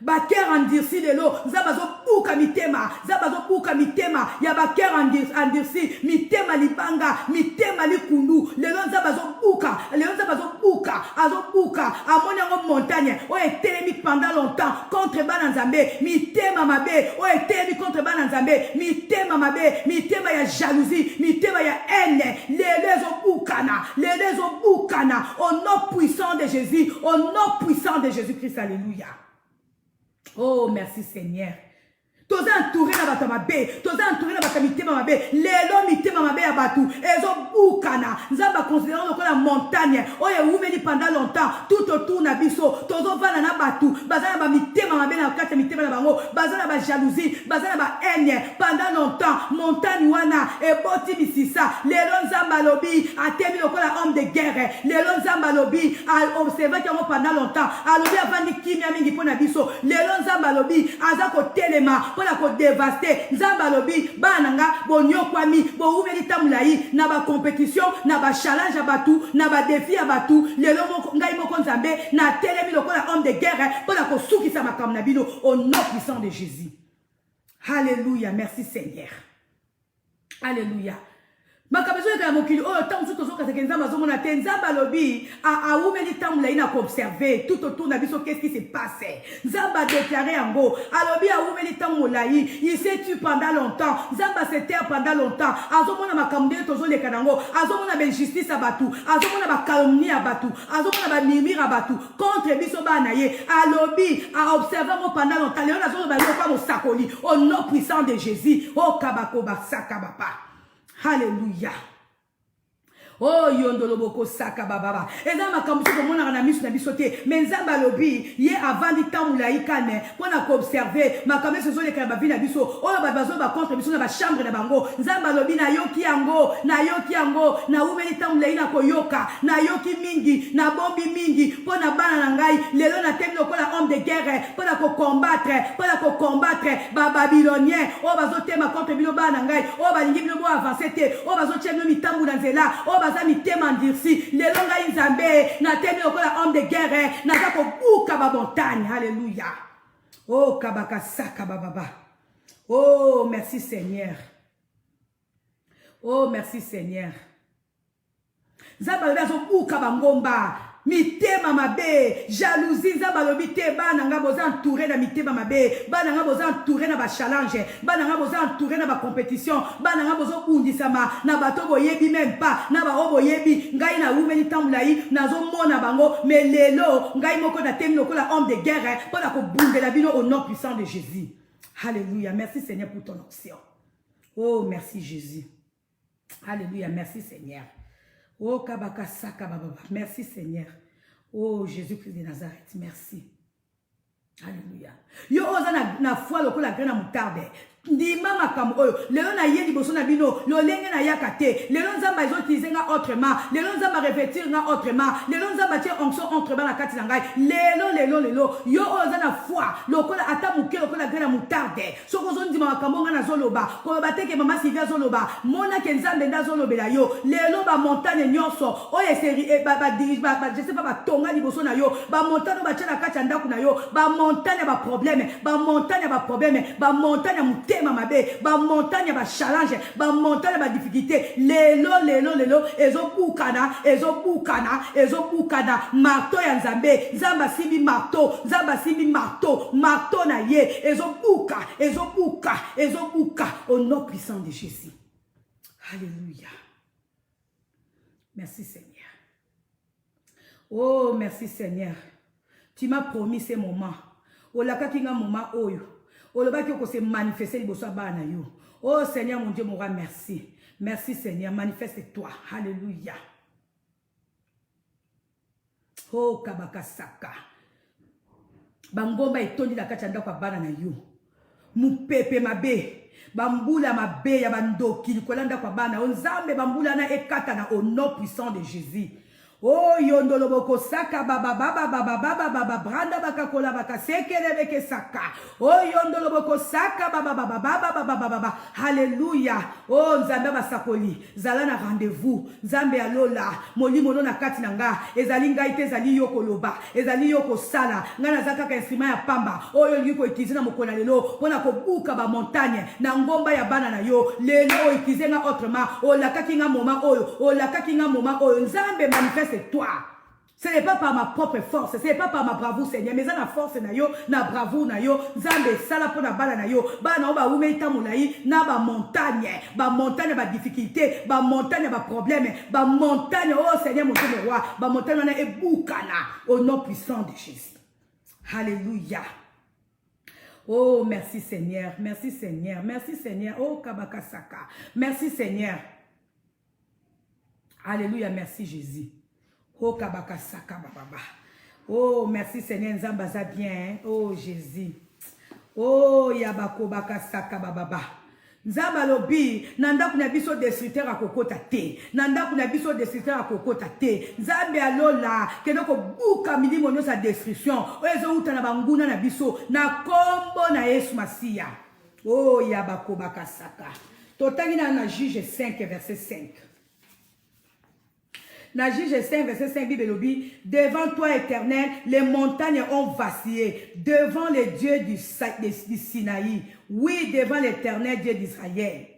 Bacœur endurci, lelo Nzambe azobuka mitema, Nzambe azobuka mitema ya bacœur endurci, mitema libanga, mitema likundu. Lelo Nzambe azobuka, lelo Nzambe azobuka, azobuka. Amoni yango, montagne oyo etelemi pendant longtemps contre bana Nzambe, mitema mabe oyo etelemi contre bana Nzambe, mitema mabe, mitema ya jalousie, mitema ya haine, lelo ezobukana, lelo ezobukana au nom puissant de Jésus, au nom puissant de Jésus Christ. Alléluia. Oh, merci Seigneur. Toza entouré na bato ya mabe, toza entouré na bato ya mitema mabe. Lelo mitema mabe ya bato ezobukana. Nzambe aconsidérer lokola montagne oyo ewumeli pendant longtemps tout autour na biso. Tozovanda na bato baza na bamitema mabe na kati ya mitema na bango, baza na bajalousie, baza na bahaine pendant longtemps. Montagne wana eboti misisa. Lelo Nzambe alobi atemi lokola homme de guerre. Lelo Nzambe alobi aobservaki yango pendant longtemps. Alobi avandi kimia mingi mpo na biso. Lelo Nzambe alobi aza kotelema mpona kodévaster. Nzambe alobi bana na nga bonyokwami, bowumeli ntango molai na bacompétition, na bachallenge ya bato, na badéfi ya bato. Lelo moko, ngai moko Nzambe natelemi lokola homme de guerre mpona kosukisa makambo na bino au nom puissant de Jésus. Halleluya, merci Seigneur. Alléluia. Makambo ezoleka na mokili oyo, ntango mosusu tozokataka Nzambe azomona te. Nzambe alobi awumeli ntango molai na koobserver tout autour na biso, qu'est-ce qui se passe. Nzambe adéclarer yango, alobi awumeli ntango molai, il s'est tu pendant longtemps. Nzambe ase taire pendant longtemps, azomona makambo ndenge tozoleka nango, azomona bainjustice ya bato, azomona bacalomnie ya bato, azomona bamurmure ya bato contre biso bana na ye. Alobi aobserver yango pendant longtemps. Lelo nazoloba eloko mosakoli au nom puissant de Jésus. Okabako basaka bapa. Halleluya. Oyo ndolo bokosaka bababa. Eza makambo soki tomonaka na miso na biso te, mais Nzambe alobi ye avandi ntango molai calme mpona koobserver makambo nyonso ezoleka na bavie na biso, oyo bato bazoba contre biso na bachambre na bango. Nzambe alobi nayoki yango, nayoki yango, nawumeli ntango molai na koyoka, nayoki mingi, nabombi mingi mpo na bana na ngai. Lelo natemi lokola homme de guerre mpona kocombattre, mpona kocombattre bababylonien oyo bazotema contre bino bana na ngai, oyo balingi bino boavancer te, oyo bazotia bino mitambu na nzela, oyo baza mitema endurci. Lelo ngai Nzambe natemi lokola homme de guerre, naza kobuka bamontagne. Halleluya. O kabaka saka bababa. Oh, merci Seigneur. Oh, merci Seigneur. Nzambe alobi azobuka bangomba mitema mabe jalousie. Nzambe alobi te, bana nga boza entouré na mitema mabe, bana nga boza entouré na bachallenge, bana nga boza entouré na bacompétition, bana nga bozobundisama na bato boyebi même pas, na baoyo boyebi. Ngai nawumeli ntango molai, nazomona bango, mais lelo ngai moko natemi lokola homme de guerre mpo na kobundela bino au nom puissant de Jésus. Alléluia. Merci Seigneur pour ton onction. Oh, merci Jésus. Alléluia. Merci Seigneur. Oh, kabaka saka baba. Merci Seigneur. Oh, Jésus-Christ de Nazareth. Merci. Alléluia. Yo oza na foi lokola grain na moutarde. Ndima makambo oyo lelo naye liboso na bino, lolenge nayaka te. Lelo Nzambe azoutiliser nga autrement. Lelo Nzambe arevêtir nga autrement. Lelo Nzambe atie onction autrement na kati na ngai. Lelo, lelo, lelo, yo oyo oza na foi lokola ata moke lokola grain na moutarde, soki ozondima makambo ngai nazoloba, koloba te ke mama Sylvie azoloba, monake Nzambe nde azolobela yo. Lelo bamontagne nyonso oyo eseri, je sais pas, batonga liboso na yo, bamontagne oyo batia na kati ya ndako na yo, bamontagne ya baproblème, bamontagne ya baproblème, bamontagne ya motema mabe, bamontagne ya bachallenge, bamontagne ya badifficulté, lelo, lelo, lelo ezobukana, ezobukana, ezobukana. Marteau ya Nzambe, Nzambe asimbi marteau, Nzambe asimbi marteau, marteau na ye ezobuka, ezobuka, ezobuka au nom puissant de Jésus. Alléluia. Merci Seigneur. Oh, merci Seigneur. Tu m'as promis ces moments. Olakaki nga moment oyo. Olobaki oko se manifester liboso ya bana yo. Oh Seigneur mon Dieu, mon roi, merci. Merci Seigneur, manifeste-toi. Alléluia. Oh kabakasaka. Bangomba etondi na kati ya ndako ya bana na yo. Mopepe mabe, bambula mabe ya bandoki likolo ya ndako ya bana yo. Nzambe, bambula na ekata au nom puissant de Jésus. Oyo ndolo bokosaka baba baba baba baba baba branda bakakola bakasekele bekesaka. Oyo ndolo bokosaka baba baba baba baba baba. Alléluia. Oh Nzambe basakoli, zala na rendez-vous. Nzambe ya lola, molimo no na kati na nga, ezali ngai te, ezali yo koloba, ezali yo kosala. Ngai naza kaka instrument ya pamba oyo olingi koutiliser na mokolo ya lelo mpona kobuka bamontagne na ngomba ya bana na yo. Lelo outiliser nga autrement. Olakaki nga moment oyo, olakaki nga moment oyo. Nzambe, manifeste toi. Ce n'est pas par ma propre force, ce n'est pas par ma bravoure, Seigneur, mais na force na yo, na bravoure na yo, Nzambe sala pona bana na yo, bana oyo bawumeli ntango molai na ba montagne, ba montagne ba difficulté, ba montagne ba problème, ba montagne, oh Seigneur mon Dieu mon roi, ba montagne wana ebukana au nom puissant de Jésus. Alléluia. Oh, merci Seigneur, merci Seigneur, merci Seigneur. Oh, Kabakasaka. Merci Seigneur. Alléluia, merci Jésus. Oh, Kabakasaka, bababa. Oh, merci Seigneur, Nzambe aza bien. Hein? Oh, Jésus. Oh, Yabakobakasaka, bababa. Nzambe alobi na ndako na biso destructeur akokota te, na ndako na biso destructeur akokota te. Nzambe alola, kende kobuka milimo nyonso ya destruction oyo ezowuta na banguna na biso na kombo na Yesu Masiya. Oyo ya bakobakasaka, totangi na Juge 5 verset 5. Na Juge 5 verset 5, Bible elobi: Devant toi, Éternel, les montagnes ont vacillé, devant le Dieu du Sinaï, oui, devant l'Éternel Dieu d'Israël.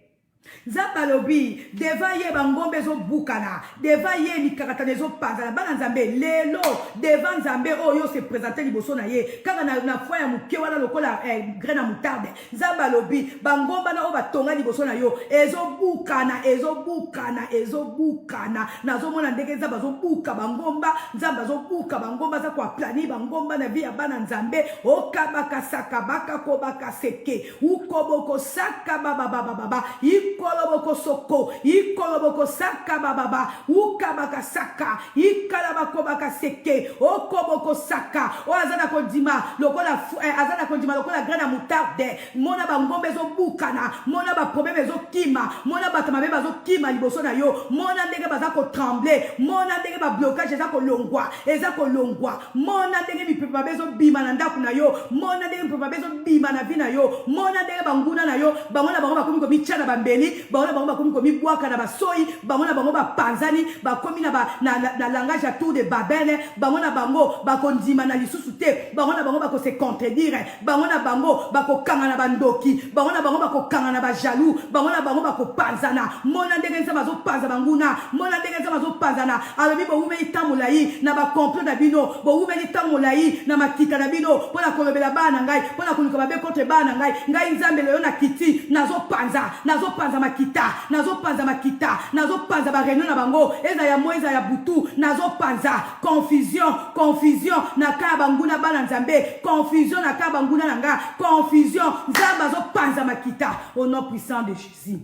Nzambe alobi devant ye bangomba ezobukana, devant ye mikakatano ezopanzana. Bana Nzambe, lelo devant Nzambe oyo se présente liboso na ye kaka na foi ya moke wana lokola grain ya moutarde, Nzambe alobi bangomba na oyo batonga liboso na yo ezobukana, ezobukana, ezobukana. Nazomona ndenge Nzambe azobuka bangomba, Nzambe azobuka bangomba, aza koaplani bangomba na vie ya bana Nzambe. Okabakasaka bakakobakaseke ukobokosaka bababababa ikolobokosoko ikolobokosaka bababa ukabakasaka ikalabakobakaseke okobokosaka. Oyo aza na kondima lokola aza na kondima lokola grain ya moutarde, mona bangomba ezobukana, mona baproblème ezokima, mona bato mabe bazokima liboso na yo, mona ndenge baza kotrembler, mona ndenge bablocage eza kolongwa, eza kolongwa, mona ndenge mipepe mabe ezobima na ndako na yo, mona ndenge mipepe mabe ezobima na vie na yo, mona ndenge banguna na yo bango na bango bakomi komitya na bambeli. balembi bango na bango, bakomi komibwaka na basoi. Bango na bango bapanzani, bakomi na langage ya tour de Babel. Bango na bango bakondima na lisusu te, bango na bango bakose contredire, bango na bango bakokanga na bandoki, bango na bango bakokanga na bajaloux, bango na bango bakopanzana. Mona ndenge Nzambe azopanza banguna, mona ndenge Nzambe azopanzana. Alobi: bowumeli ntango molai na bacomplot na bino, bowumeli ntango molai na makita na bino mpo na kolobela bana na ngai, mpo na koluka mabe contre bana na ngai. Ngai Nzambe lelo nakiti, nazopanza, nazopanza makita, nazopanza makita, nazopanza baréunion na bango, eza ya moi, eza ya butu. Nazopanza confusion, confusion na ka ya banguna bana Nzambe, confusion na ka ya banguna na nga, confusion. Nzambe azopanza makita au nom puissant de Jésus.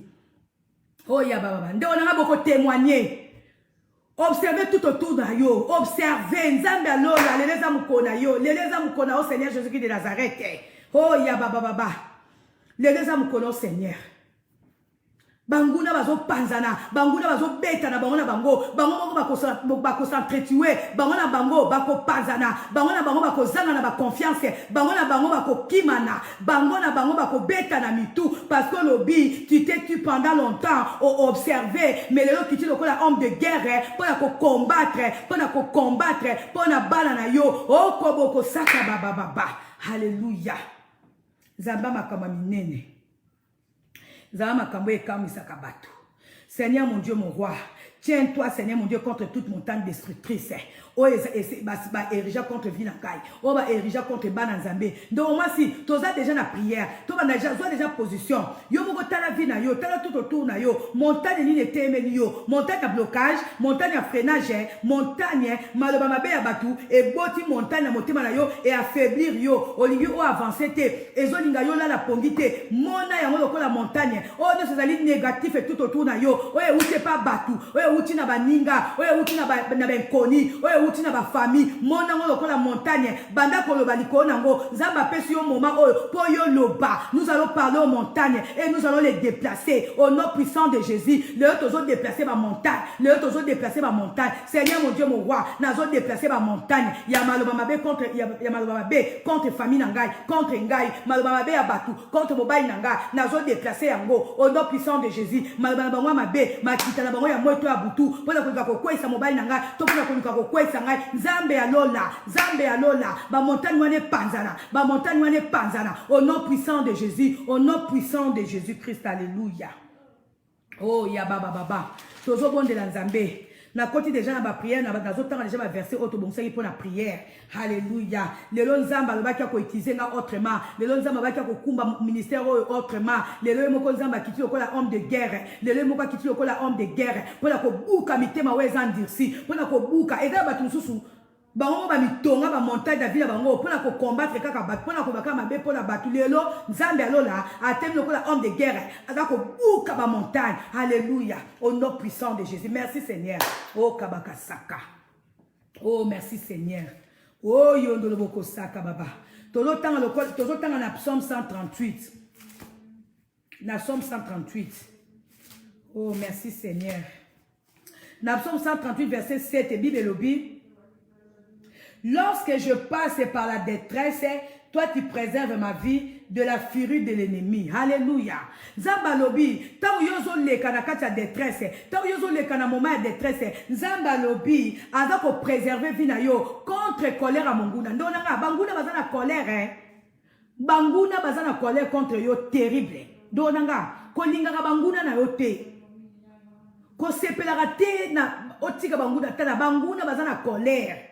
Oyo ya bababa, ndeko na nga, bokotémoigner. Observe tout autour na yo, observe. Nzambe alola, lelo eza mokolo na yo, lelo eza mokolo na yo, Seigneur Jésus Christ de Nazareth. Oyo ya babababa, lelo eza mokolo, Seigneur. Banguna bazopanzana, banguna bazobetana bango na bango, bango moko bakos'entretuer, bango na bango bakopanzana, bango na bango bakozanga na baconfiance, bango na bango bakokimana, bango na bango bakobetana mitu. Parce que olobi, tu t'es tu pendant longtemps oobserve, mais lelo kiti lokola homme de guerre mpo na kocombattre, mpo na kocombattre mpo na bana na yo. Okoba okosaka babababa. Halleluya! Nzambe makambo ya minene, Nzambe makambo ekamwisaka bato. Seigneur mon Dieu, mon roi, tiens-toi, Seigneur mon Dieu, contre toute montagne destructrice oyo baérigea contre vie na ngai, oyo baérigea contre bana Nzambe. Ndeko mwasi, toza déjà na prière, tobanda déjà. Zwa déjà position yo moko, tala vie na yo, tala tout autour na yo. Montagne nini etemeli yo? Montagne ya blocage, montagne ya freinage, montagne maloba mabe ya bato eboti montagne na motema na yo, eaffaiblir yo, olingi oyo avance te, ezolinga yo lala pongi te. Mona yango lokola montagne. Oyo nyonso ezali négatif tout autour na yo, oyo euti epa bato, oyo euti na baninga, oyo euti na bankoni, oyo euti na bafamille, mona yango lokola montagne. Banda koloba likolo nango. Nzambe apesi yo moment oyo mpo yo loba. Nous allons parler aux montagnes et nous allons les déplacer au nom puissant de Jésus. Lelo tozodéplacer bamontagne, lelo tozodéplacer bamontagne. Seigneur mon Dieu, mon roi, nazodéplacer bamontagne ya maloba mabe contre, ya maloba mabe contre famille na ngai, contre ngai, maloba mabe ya bato contre mobali na ngai, nazodéplacer yango au nom puissant de Jésus. Maloba na bango ya mabe, makita na bango ya moi to ya butu mpona koluka kokweyisa mobali na ngai to mpona koluka kokweyisa ngai, Nzambe ya lola, Nzambe ya lola, bamontagne wana epanzana, bamontagne wana epanzana au nom puissant de Jésus, au nom puissant de Jésus Christ. Alléluia! Oh ya baba baba, tozobondela Nzambe. Nakoti déjà na baprière, nazotanga déjà baverset oyo tobongisaki mpo na prière. Halleluya! Lelo Nzambe alobaki akoutiliser nga autrement, lelo Nzambe alobaki akokumba ministère oyo autrement. Lelo ye moko Nzambe akiti lokola homme de guerre, lelo ye moko akiti lokola homme de guerre mpona kobuka mitema oyo eza endurci, mpona kobuka. Eza na bato mosusu, bango mo bamitonga bamontagne na vie na bango mpona kocombattre kaka bato, mpona kobaka mabe mpona bato. Lelo Nzambe alola atemi lokola homme de guerre, aza kobuka bamontagne. Alléluia, au nom puissant de Jésus. Merci Seigneur. O kabakasaka. Oh, merci Seigneur. Oyo ndolo bokosaka baba. Tozotanga na Psaume 138, na Psaume 138. Oh, merci Seigneur. Na Psaume 138 verset 7, Bible elobi: «Lorsque je passe par la détresse, toi tu préserves ma vie de la furie de l'ennemi.» Alléluia. Nzambe alobi, ntango yo ozoleka na kati ya détresse, ntango yo ozoleka na moment ya détresse, Nzambe alobi aza kopréserver vie na yo contre colère ya monguna. Ndeko na nga, banguna baza na colère, eh? Banguna baza na colère contre yo terrible. Ndeko na nga, kolingaka banguna na yo te, kosepelaka te na otika banguna. Tala, banguna baza na colère.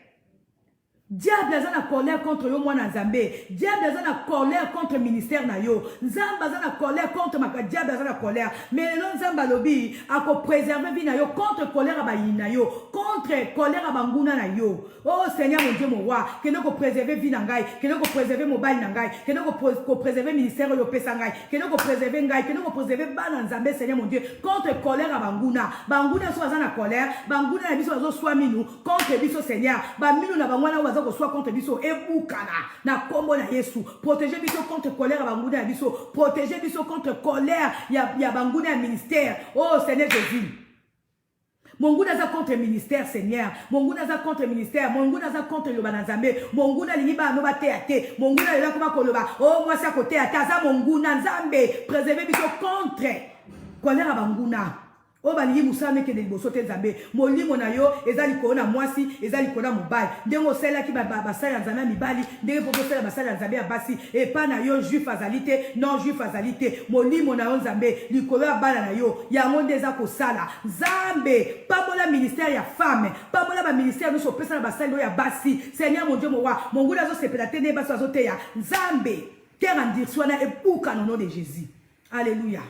Diable aza na colère contre yo, mwana Nzambe. Diable aza na colère contre ministère na yo. Nzambe aza na colère contre maka, diable aza na colère. Mais lelo Nzambe alobi akopréserver vie na yo contre colère ya bayini na yo, contre colère ya banguna na yo. Oh Seigneur mon Dieu, mon roi, kende kopréserver vie na ngai, kende kopréserver mobali na ngai, kende kopréserver ministère oyo opesa ngai, kende kopréserver ngai, kende kopréserver bana Nzambe, Seigneur mon Dieu, contre colère ya banguna. Banguna so baza na colère, banguna na biso bazoswa minu contre biso. Seigneur, baminu na bango wana baza koswa contre biso ebukana na nkombo na Yesu. Protéger biso contre colère ya banguna ya biso, protéger biso contre colère ya banguna ya ministère. Oh Seigneur Jésus, monguna aza contre ministère. Seigneur, monguna aza contre ministère, monguna aza contre liloba na Nzambe, monguna alingi bana no bateya te, monguna lelo akoma koloba o mwasi akoteya te, aza monguna. Nzambe, préserve biso contre Colère ya banguna oyo balingi mosala no ekende liboso te. Nzambe, molimo na yo eza likolo na mwasi, eza likolo na mobali. Ndenge osalelaki basali ya Nzambe ya mibali, ndenge mpo osala basali ya Nzambe ya basi epa na yo, juif azali te, non juif azali te. Molimo na yo, Nzambe, likolo ya bana na yo, yango nde eza kosala. Nzambe, pambola ministère ya femme, pambola baministère nyonso opesa na basali oyo ya basi. Seigneur mon Dieu, mon roi, monguna azosepela te nde basi bazoteya. Nzambe, terre endurcie wana ebuka au nom de Jésus. Alléluia.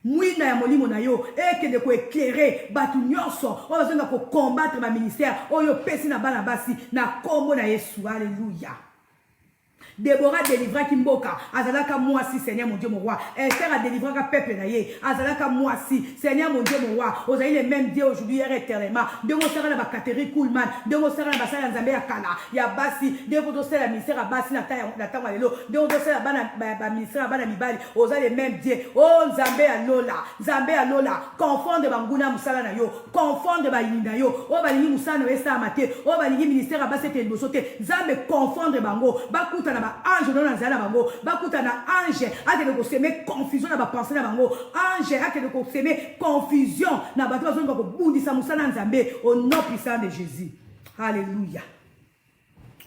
Mwinda ya molimo na yo ekende koéclairer bato nyonso oyo bazonga kocombattre baministère oyo opesi na bana basi, na nkombo na Yesu. Alleluya. Debora adelivraki mboka, azalaka mwasi. Seigneur mon Dieu, mon roi, Ester adelivraka peuple na ye, azalaka mwasi. Seigneur mon Dieu, mon roi, ozali le même Dieu aujourd'hui, hier, éternellement. Ndenge osalaka na baKathryn Kuhlman, ndenge osalaka na basali ya Nzambe ya kala ya basi, ndenge ozosala ministère ya basi na ntango ya lelo, ndenge ozosala bana baministère ya bana mibali, oza le même Dieu. O Nzambe ya lola, Nzambe ya lola, confondre banguna ya mosala na yo, confondre bayini na yo oyo balingi mosala na yo esalama te, oyo balingi ministère ya basi ete liboso te. Nzambe, confondre bango, bakuta na baange no na nzela na bango, bakuta na ange akende kosemer confusion na bapensées na bango, ange akende kosemer confusion na bato bazolinga kobundisa mosala ya Nzambe, au nom puissant de Jésus. Alléluia.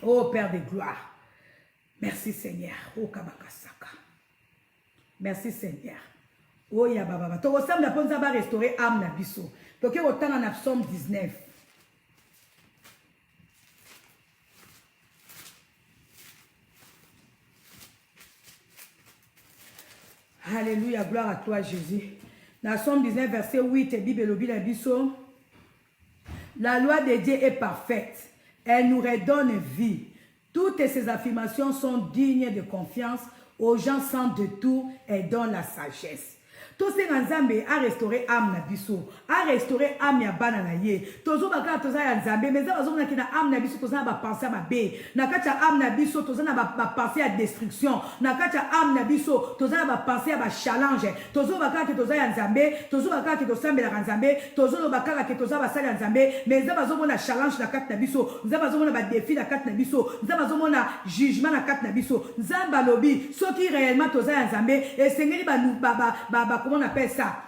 Oh Père de gloire, merci Seigneur. Oh kabakasaka, merci Seigneur. Oyo ya bababa, tokosambela mpo Nzambe arestaurer âme na biso. Toke kotanga na Psaume 19. Alléluia, gloire à toi Jésus. Na Psaume 19, verset 8, Bible elobi na biso: La loi de Dieu est parfaite, elle nous redonne vie. Toutes ses affirmations sont dignes de confiance. Aux gens sans détour, elle donne la sagesse. Tosenga Nzambe arestaurer âme na biso, arestaurer âme ya bana na ye. Tozoba kaka toza ya Nzambe, mais Nzambe azomonaki na âme na biso toza na bapensées ya mabe. Na kati ya âme na biso toza na bapensées ya destruction. Na kati ya âme na biso toza na bapensées ya bachallenge. Tozoba kaka ke toza ya Nzambe, tozoba kaka ke tosambelaka Nzambe, tozoloba kaka ke toza basali ya Nzambe, mais Nzambe azomona challenge na kati na biso. Nzambe azomona badéfis na kati na biso. Nzambe azomona jugement na kati na biso. Nzambe alobi, soki réellement toza ya Nzambe, esengeli ba, comment on appelle ça,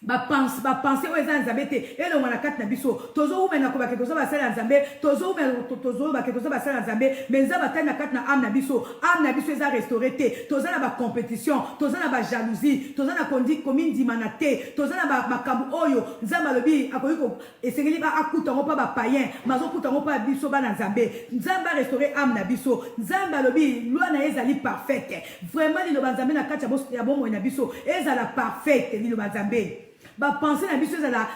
bapensées oyo eza ya Nzambe te elongwa na kati na biso. Tozowumela kobake toza basali ya Nzambe, tozowumela tozolobake toza basali ya Nzambe, mais Nzambe atali na kati na âme na biso, âme na biso eza restauré te. Toza na bacompétition, toza na bajalousie, toza na komindimana te, toza na makambo oyo Nzambe alobi akoki esengeli akuta yango mpa bapaïens, mazokuta yango mpa biso bana Nzambe. Nzambe arestaurer âme na biso. Nzambe alobi loi na ye ezali parfaite. Vraiment, liloba Nzambe na kati ya bomoi na biso ezala parfaite. Liloba Nzambe, bapensées na biso ezala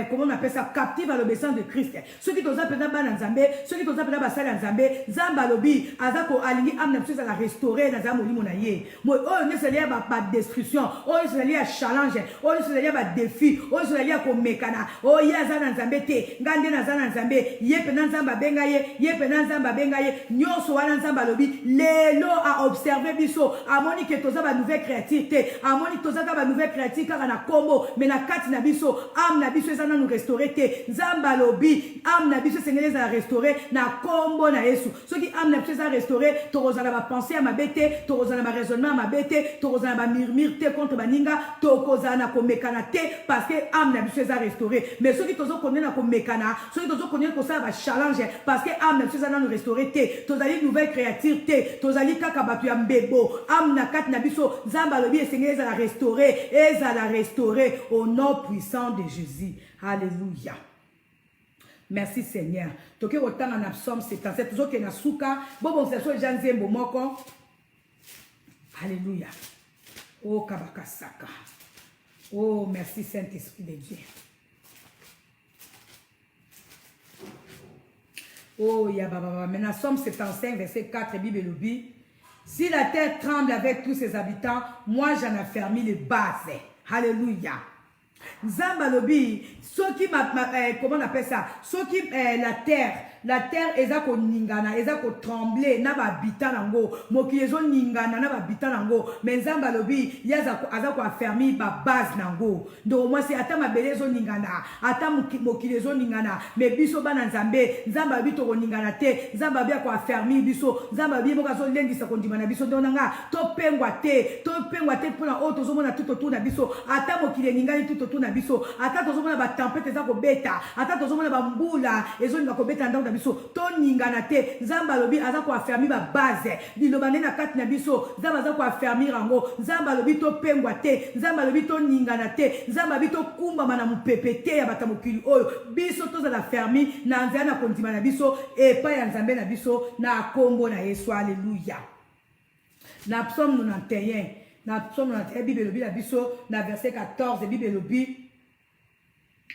comment on appelle ça, captive à l'obéissance de Christ. Soki toza mpenza bana Nzambe, soki toza mpenza basali ya Nzambe, Nzambe alobi aza ko alingi âme na biso ezala restauré na nzela molimo na ye. Oyo nyonso ezali ya badestruction, oyo nyonso ezali ya challenge, oyo nyonso ezali ya badéfis, oyo nyonso ezali ya komekana, oyo ye aza na Nzambe te, nga nde naza na Nzambe, ye mpenza Nzambe abenga ye, ye mpenza Nzambe abenga ye, nyonso wana, Nzambe alobi lelo aobserver biso, amoni ke toza banouvelle créature te. Amoni toza kaka banouvelle créature kaka na kombo, mais na kati na biso, âme na biso eza nanu restauré te. Nzambe alobi âme na biso esengeli ezala restauré na kombo na Yesu. Soki âme na biso eza restauré, tokozala bapensées ya mabe te, tokozala baraisonnement ya mabe te, tokozala bamurmure te contre baninga, tokozala na komekana te, parce que âme na biso eza restauré. Mais soki tozokonde na komekana, soki tozokonde kosala bachallenge, parce que âme na biso eza nanu restauré te, tozali nouvelle créature te, tozali kaka bato ya mbebo. Âme na kati na biso, Nzambe alobi esengeli ezala restauré, ezala restauré au nom puissant de Jésus. Alléluia, merci Seigneur. Toke kotanga na Psaume 77. Tozokende na suka. Bobongisa so eza nzembo moko. Alléluia. Oh kabakasaka, oh merci Saint Esprit de Dieu. Oh ya bababa. Maintenant, Psaume 75, verset 4, Bible elobi: Si la terre tremble avec tous ses habitants, moi j'en affermis les bases. Alléluia. Nzambe alobi soki comment on appelle ça, soki la terre La terre eza koningana, eza kotremble na bahabitant nango. Mokili ezoningana na bahabitant nango, mais Nzambe alobi ye aza koaffermir babase nango. Ndeko mwasi, ata mabele ezoningana, ata mokili ezoningana, mais biso bana Nzambe, Nzambe alobi tokoningana te. Nzambe alobi akoaffermir biso. Nzambe alobi ye moko azolendisa kondima na biso. Ndeko na nga, topengwa te, topengwa te mpona oyo tozomona tout autour na biso. Ata mokili eningani tout autour na biso, ata tozomona batempête eza kobeta, ata tozomona bambula ezolinga kobeta na ndako na biso, toningana te. Nzambe alobi aza koaffermir babase, liloba nde na kati na biso. Nzambe aza koaffermir yango. Nzambe alobi topengwa te. Nzambe alobi toningana te. Nzambe alobi tokumbama na mopepe te ya bato ya mokili oyo. Biso tozala fermi na nzela na kondima na biso epai ya Nzambe na biso na nkombo na Yesu. Alleluya. Na Psaume 91, na Psaume 91, Bible elobi na biso na verset 14, Bible elobi: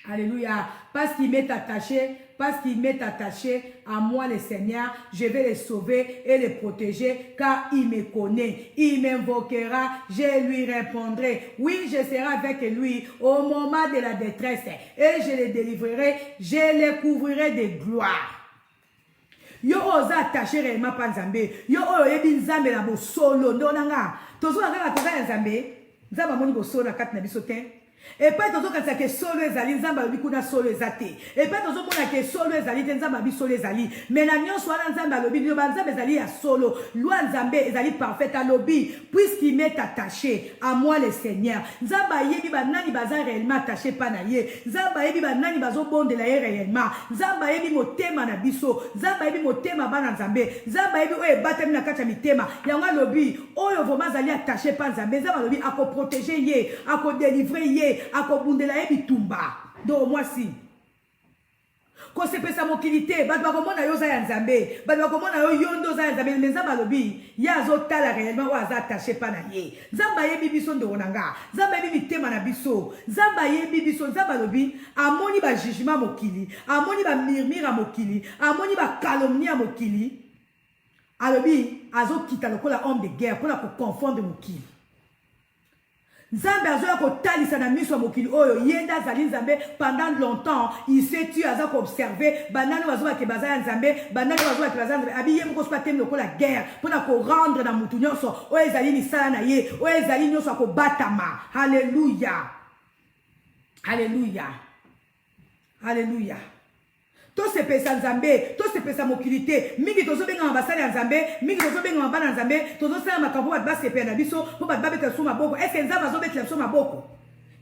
Alléluia. Parce qu'il m'est attaché, parce qu'il m'est attaché à moi le Seigneur, je vais le sauver et le protéger, car il me connaît. Il m'invoquera, je lui répondrai. Oui, je serai avec lui au moment de la détresse et je le délivrerai, je le couvrirai de gloire. Yo oyo oza attaché réellement mpa Nzambe, yo oyo oyebi Nzambe na bosolo, ndo na nga tozonga kaka toza ya Nzambe. Nzambe amoni bosolo na kati na biso te. Epai tozokanisa ke solo ezali, Nzambe alobi kuna solo eza te. Epai tozomona ke solo ezali te, Nzambe alobi solo ezali. Mais na nyonso wana, Nzambe alobi liloba Nzambe ezali ya solo, loi Nzambe ezali parfaite. Alobi: puisqu'il m'est attaché à moi le Seigneur. Nzambe ayebi banani baza réellement attaché mpa na ye. Nzambe ayebi banani bazobondela ye réellement. Nzambe ayebi motema na biso. Nzambe ayebi motema bana Nzambe. Nzambe ayebi oyo ebatami na kati ya mitema. Yango alobi oyo vraiment azali attaché mpa Nzambe, Nzambe alobi akoprotéger ye, akodélivrer ye, akobundela ye bitumba. Donc mwasi, kosepesa mokili te. Bato bakomona yo oza ya Nzambe, bato bakomona yo, yo nde oza ya Nzambe, mais Nzambe alobi ye azotala réellement oyo aza attaché mpa na ye. Nzambe ayebi biso, ndeko na nga. Nzambe ayebi mitema na biso. Nzambe ayebi biso. Nzambe alobi amoni bajugement mokili, amoni bamurmure ya mokili, amoni bacalomnie ya mokili. Alobi azokita lokola homme de guerre mpona koconfondre mokili. Nzambe azoya kotalisa na miso ya mokili oyo ye nde azali Nzambe. Pendant longtemps il s'est tu, aza koobserver banani bazobake baza ya Nzambe, banani bazobake baza ya Nzambe. Abi ye moko soki atemi lokola guerre mpona korendre na mutu nyonso oyo ezali misala na ye, oyo ezali nyonso akobatama. Halleluya, halleluya, halleluya. Tosepesa Nzambe, tosepesa mokili te. Mingi tozobengama basali ya Nzambe, mingi tozobengama bana ya Nzambe, tozosala makambo mpo bato basepela na biso, mpo bato babetela biso maboko. Est-ce Nzambe azobetela biso maboko?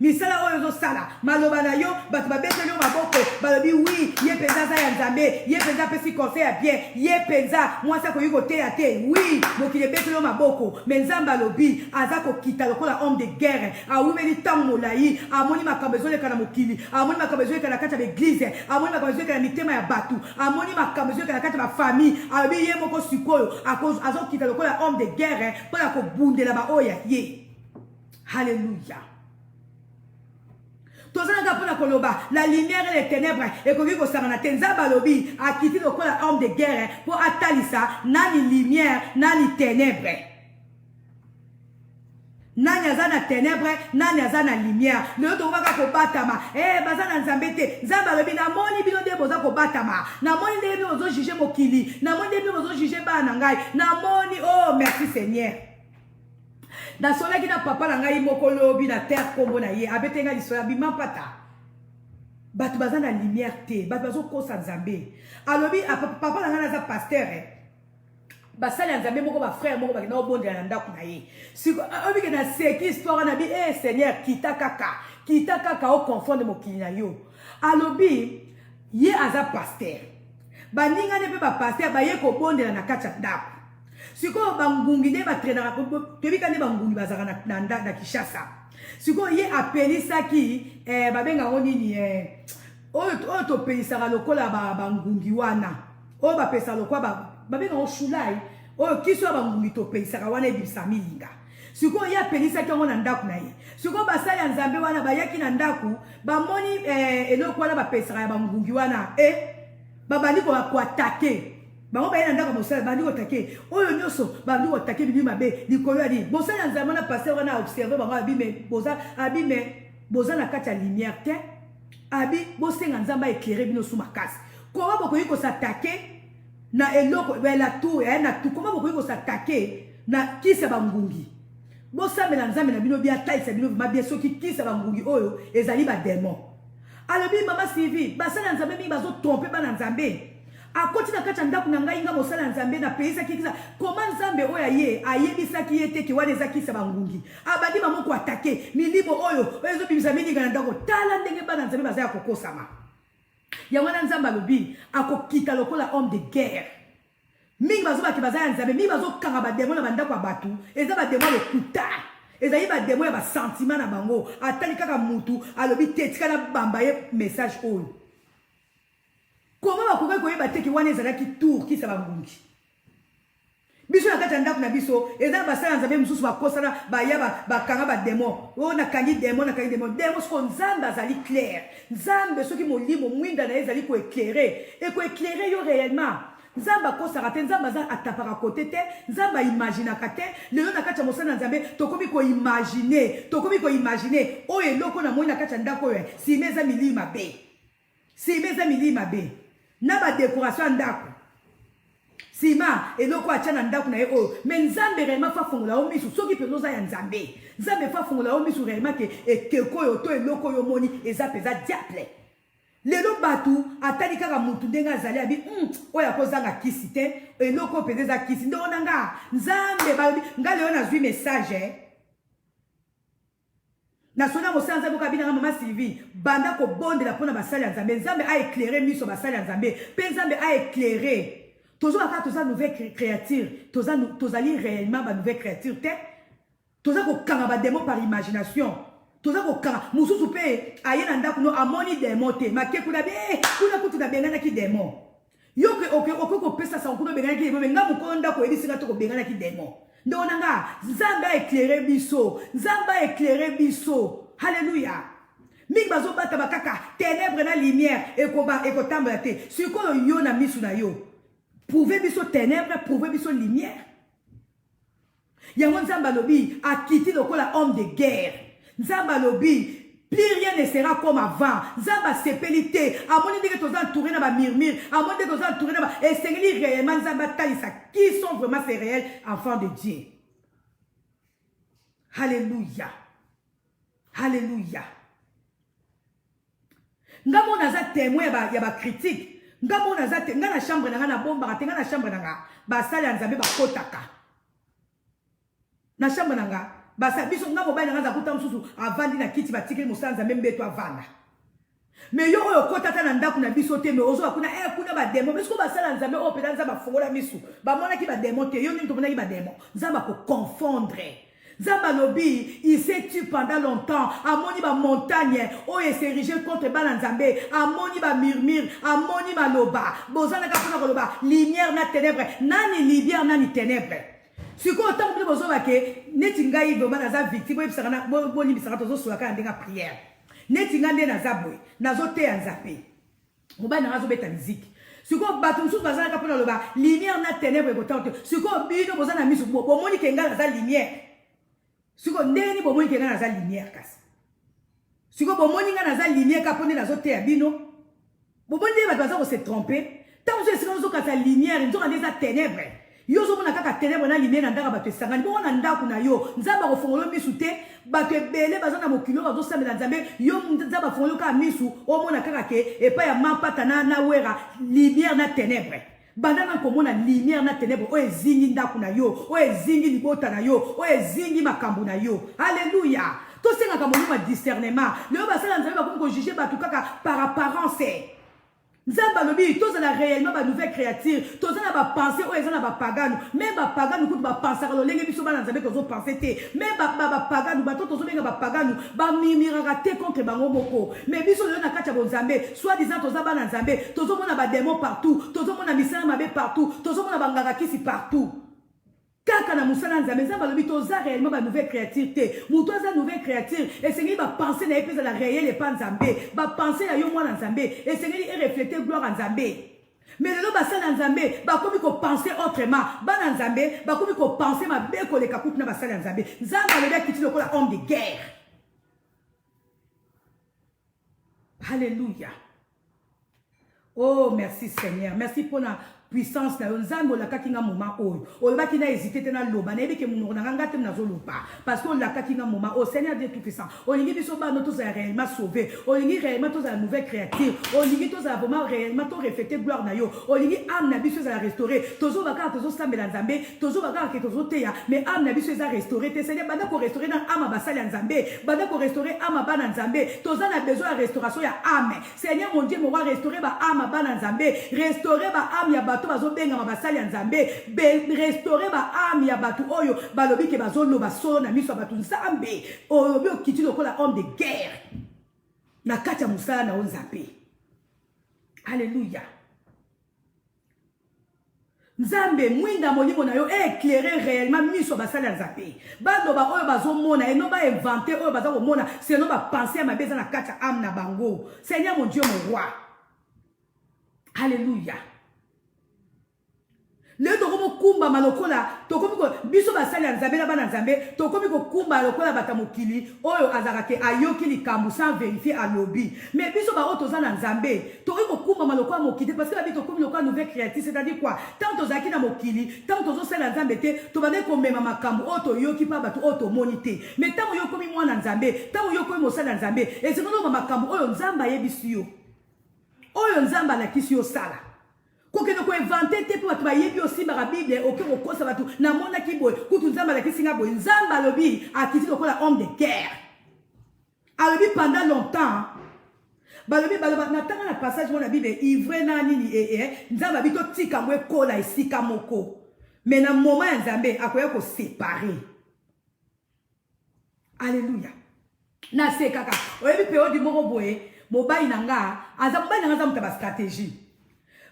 Misala oyo ozosala, maloba na yo, bato babeteli yo maboko, balobi: oui, ye mpenza aza ya Nzambe, ye mpenza apesi conseil ya bien, ye mpenza mwasi akoki koteya te. Oui, mokili ebeteli yo maboko, mais Nzambe alobi aza kokita lokola homme de guerre. Awumeli ntango molai, amoni makambo ezoleka na mokili, amoni makambo ezoleka na kati ya baeglise, amoni makambo ezoleka na mitema ya bato, amoni makambo ezoleka na kati ya bafamille. Alobi ye moko sikoyo azokita lokola homme de guerre mpona kobundela baoyo ya ye. Halleluya. Tozalaka mpona koloba la lumière et les ténèbres ekoki kosangana te. Nzambe alobi akiti lokola homme de guerre mpo atalisa nani lumière, nani ténèbre, nani aza na ténèbre, nani aza na lumière. Lelo tokokaka kobatama e baza na Nzambe te. Nzambe alobi: namoni bino nde boza kobatama, namoni ndenge bino bozojuger mokili, namoni ndenge bino bozojuger bana na ngai, namoni. Oh, merci Seigneur. Nasolaki na papa na ngai moko lobi na terre, nkombo na ye abete ngai lisolo. Abima mpata, bato baza na lumière te, bato bazokosa. Nzambe alobi, papa na ngai naza pasteur, basali ya Nzambe moko, bafrère moko bakenda kobondela na ndako na ye. Siko obike na seki histoire wana bi e Seigneur, kita kaka, kita kaka oconfondre mokili na yo. Alobi ye aza pasteur, baningani mpe bapasteur baye kobondela na kati ya ndako. Sikoyo bangungi nde batraînaka, toyebika nde bangungi bazalaka na Kinshasa. Sikoyo ye apelisaki babengango nini, oyo topelisaka lokola bangungi wana, oyo bapesaka lokola, babengango shulai, oyo kiso ya bangungi topelisaka wana, ebimisa milinga. Sikoyo ye apelisaki yango na ndako na ye. Sikoyo basali ya Nzambe wana bayaki na ndako, bamoni eloko wana bapesaka ya bangungi wana, babandi koattaquer bango. Baye na ndako ya mosala, bandi koattaquer oyo nyonso, bandi koattaquer bibi mabe likolo ya nini. Mosali ya Nzambe wana, pasteur wana, aobserver bango, abi: mais boza, abi mais boza na kati ya lumière te. Abi bosenga Nzambe aéclairer bino su makasi. Koma bokoki kosatake na eloko la tour ya na tour, koma bokoki kosatake na kisi ya bangungi? Bosambela Nzambe na bino bien, atalisa bino vraiment bien soki kisi ya bangungi oyo ezali bademon. Alobi mama Sylvie, basali ya Nzambe mingi bazotrompe bana Nzambe. Akoti na kati ya ndako na ngai, nga mosala ya Nzambe, napeyisaki kisa. Koma Nzambe oyo aye ayebisaki ye te ke wana eza kisi ya bangungi? Abandi mamoko atake milimo oyo oyo ezobimisa milinga na ndako. Tala ndenge bana Nzambe baza ya kokosama. Yango wana Nzambe alobi akokita lokola homme de guerre. Mingi bazobaki baza ya Nzambe, mingi bazokanga bademo na bandako ya bato. Eza bademo ya lokuta, ezali bademo ya basentiment na bango. Atali kaka mutu, alobi te, tika na bamba ye message oyo. Koma bakokaki koyeba te ke wana ezalaki tour kisa bangungi? Biso na kati ya ndako na biso, eza na basala ya Nzambe mosusu bakosana, baya bakanga bademo oyo. Nakangi demo, nakangi demo, demo. Soko Nzambe azali clair, Nzambe soki molimo mwinda na ye ezali koéclaire, ekoéclaire yo réellement. Nzambe akosaka te, Nzambe aza atapaka kote te, Nzambe aimaginaka te. Lelo na kati ya mosala na Nzambe tokomi koimagine, tokomi koimagine oyo eloko na moi na kati ya ndako oyo sima eza milili mabe, sima eza milili mabe na badecoration ya ndako, nsima eloko atya na ndako na ye oyo. Mais Nzambe réellement fa afongola yo misu. Soki mpenza oza ya Nzambe, Nzambe fa afongola yo misu réellement ke ekeko oyo to eloko oyo omoni eza mpenza diable. Lelo bato atali kaka mutu ndenge azali, abi oyo akozanga kisi te, eloko oyo mpenza eza kisi. Ndenge na nga Nzambe balobi nga lelo nazwi message, eh. Nasona mosala Nzambe oyo abinanga mama Sylvie, banda kobondela mpona basali ya Nzambe, Nzambe aéclaire miso basali ya Nzambe mpe Nzambe aéclaire. Tozoba kaka toza nouvelle créature, tozali réellement banouvelle créature te. Toza kokanga bademo par imagination, toza kokanga. Mosusu mpe aye na ndako no, amoni demo te, make kuna be kuna kutu nabenganaki demo. Yo okoki kopesa sango kuna obenganaki demo, me nga mokolo ndako oyebisi nga to kobenganaki demo. Ndeko na nga, Nzambe aéclaire biso, Nzambe aéclaire biso. Halleluya! Mingi bazobatama kaka ténèbre na lumière, ekoba ekotambola te. Sikoyo yo na misu na yo, prouve biso ténèbre, prouve biso lumière. Yango Nzambe alobi akiti lokola homme de guerre. Nzambe alobi plus rien ne sera comme avant. Nzambe asepeli te, amoni ndenge toza entouré na bamurmure, amoni ndenge toza entouré na ba. Esengeli réellement Nzambe atalisa qui sont vraiment ces réels enfants de Dieu. Halleluya, halleluya! Nga mo naza témoin ya bacritique. Nga mo naza te, nga na chambre na nga nabombaka te. Nga na chambre na nga, basali ya Nzambe bakotaka na chambre na nga. Basa biso, nga mobali na nga aza kuta mosusu avandi na kiti, batikeli mosala Nzambe mbeto avanda. Me yo oyo okota ata na ndako na biso te, me ozoba kuna kuna bademo. Mais siko basala Nzambe oyo mpenza Nzambe afongola misu, bamonaki bademo te. Yo nini tomonaki bademo? Nzambe akoconfondre. Nzambe alobi il s'est tu pendant longtemps, amoni bamontagne oyo eserige contre bana Nzambe, amoni bamurmure, amoni maloba bozalaka mpona koloba lumière na ténèbre, nani lumière, nani ténèbre. Sikoyo ntango bino bozoba ke neti ngai vraiment naza victime, boyebisaka, bolimbisaka, tozosolaka na ndenge ya prière. Neti ngai nde naza boye, nazoteya Nzambe, mobali nanga azobeta miziki. Sikoyo bato mosusu bazalaka mpona loba lumière na ténèbre ekotanga te. Sikoyo bino boza na miso, bomoni ke ngai naza lumière. Sikoyo ndenge nini bomoni ke ngai naza lumière? Kasi sikoyo bomoni ngai naza lumière kaka mpo nde nazoteya bino. Bomoni ndenge bato baza kose tromper? Ntango mosusu esika ozokata lumière, nzoka nde eza ténèbre. Yo ozomona kaka ténèbre na lumière na ndako bato esangani bongo. Na ndako na yo, Nzambe akofongola misu te. Bato ebele baza na mokili oyo bazosambela Nzambe. Yo Nzambe afongoli kaka misu, omona kaka ke epai ya mampata na wera lumière na ténèbre. Banda na komona lumière na ténèbre oyo ezingi ndako na yo, oyo ezingi libota na yo, oyo ezingi makambo na yo. Alleluya! Tosengaka molimo ya discernement. Lelo basala Nzambe bakomi kojuge bato kaka par apparence. Nzambe alobi tozala réellement banouvelle créature. Toza na bapense oyo eza na bapagano. Me bapagano kutu bapensaka lolenge biso bana Nzambe tozopense te. Me bapagano, bato tozobenga bapagano, bamimiraka te contre bango moko. Me biso lelo na kati ya bonzambe, soit disant toza bana Nzambe, tozomona bademo partout, tozomona misala mabe partout, tozomona banganga kisi partout kaka na mosala ya Nzambe. Nzambe alobi toza réellement banouvelle créature te. Moto aza nouvelle créature, esengeli bapense na ye mpe ezala réel epa Nzambe. Bapense ya yo mwana Nzambe esengeli ereflete gloire ya Nzambe. Mais lelo basala ya Nzambe bakomi kopense autrement. Bana Nzambe bakomi kopense mabe koleka kutu na basali ya Nzambe. Nzambe alobi akiti lokola homme de guerre. Halleluya! Oh, merci Seigneur. Merci pour la puissance na yo. Nzambe olakaki nga moment oyo. Olobaki na hésiter te na loba. Nayebi ke monoko na nga nga te nazoloba. Parce que olakaki nga moment oyo. Seigneur Dieu tout puissant. Olingi biso bana tozala réellement sauvé. Olingi réellement tozala nouvelle créature. Olingi tozala vraiment réellement to refléter gloire na yo. Olingi âme na biso ezala restaurée. Tozoba kaka tozosambela Nzambe. Tozoba kaka ke tozoteya. Mais âme na biso eza restaurée te. Seigneur, banda ko restaurer na âme basali ya Nzambe. Banda ko restaurer âme bana Nzambe. Toza na besoin ya restauration ya âme. Seigneur mon Dieu, mon roi, restaurer ba âme bana Nzambe, restaurer ba âme ya bato bazobengama basali ya Nzambe, restaurer ba âme ya bato oyo balobi ke bazoloba solo na miso ya bato. Nzambe, olobi okiti lokola homme de guerre na kati ya mosala na yo Nzambe. Alléluia. Nzambe, mwinda molimo na yo éclairer réellement miso basali ya Nzambe. Baloba oyo bazomona eno, bainvente oyo baza komona selon bapense ya mabe eza na kati ya âme na bango. Seigneur mon Dieu, mon roi, alléluia. Lelo tokomi kokumbama lokola tokomi biso basali ya Nzambe na bana Nzambe, tokomi kokumba lokola bato ya mokili oyo azalaka ke ayoki likambo sans vérifier, alobi. Mais biso baoyo toza na Nzambe, tokoki kokumbama lokola mokili te, parce que babi tokomi lokola nouvelle créature. C'est-à-dire quoi? Tant tozalaki na mokili, tant tozosala Nzambe te, tobandaki komema makambo oyo toyoki mpa bato oyo tomoni te. Mais ntango yo okomi mwana Nzambe, ntango yo okomi mosali ya Nzambe, esengeli oloba makambo oyo Nzambe ayebisi yo, oyo Nzambe alakisi yo. Sala kokende koinventer te, mpo bato bayebi osimbaka Bible, oke kokosa bato: namonaki boye, kutu Nzambe alakisi nga boye. Nzambe alobi akiti lokola homme de guerre. Alobi pendant longtemps, balobi, baloba natanga na passage moko na Bible, ivraie na nini, Nzambe abi totika yango ekola esika moko, mais na moment ya Nzambe akoya koséparer. Alleluya. Nasekaka, oyebi, période moko boye, mobali na nga aza, mobali na nga aza moto ya bastratégie.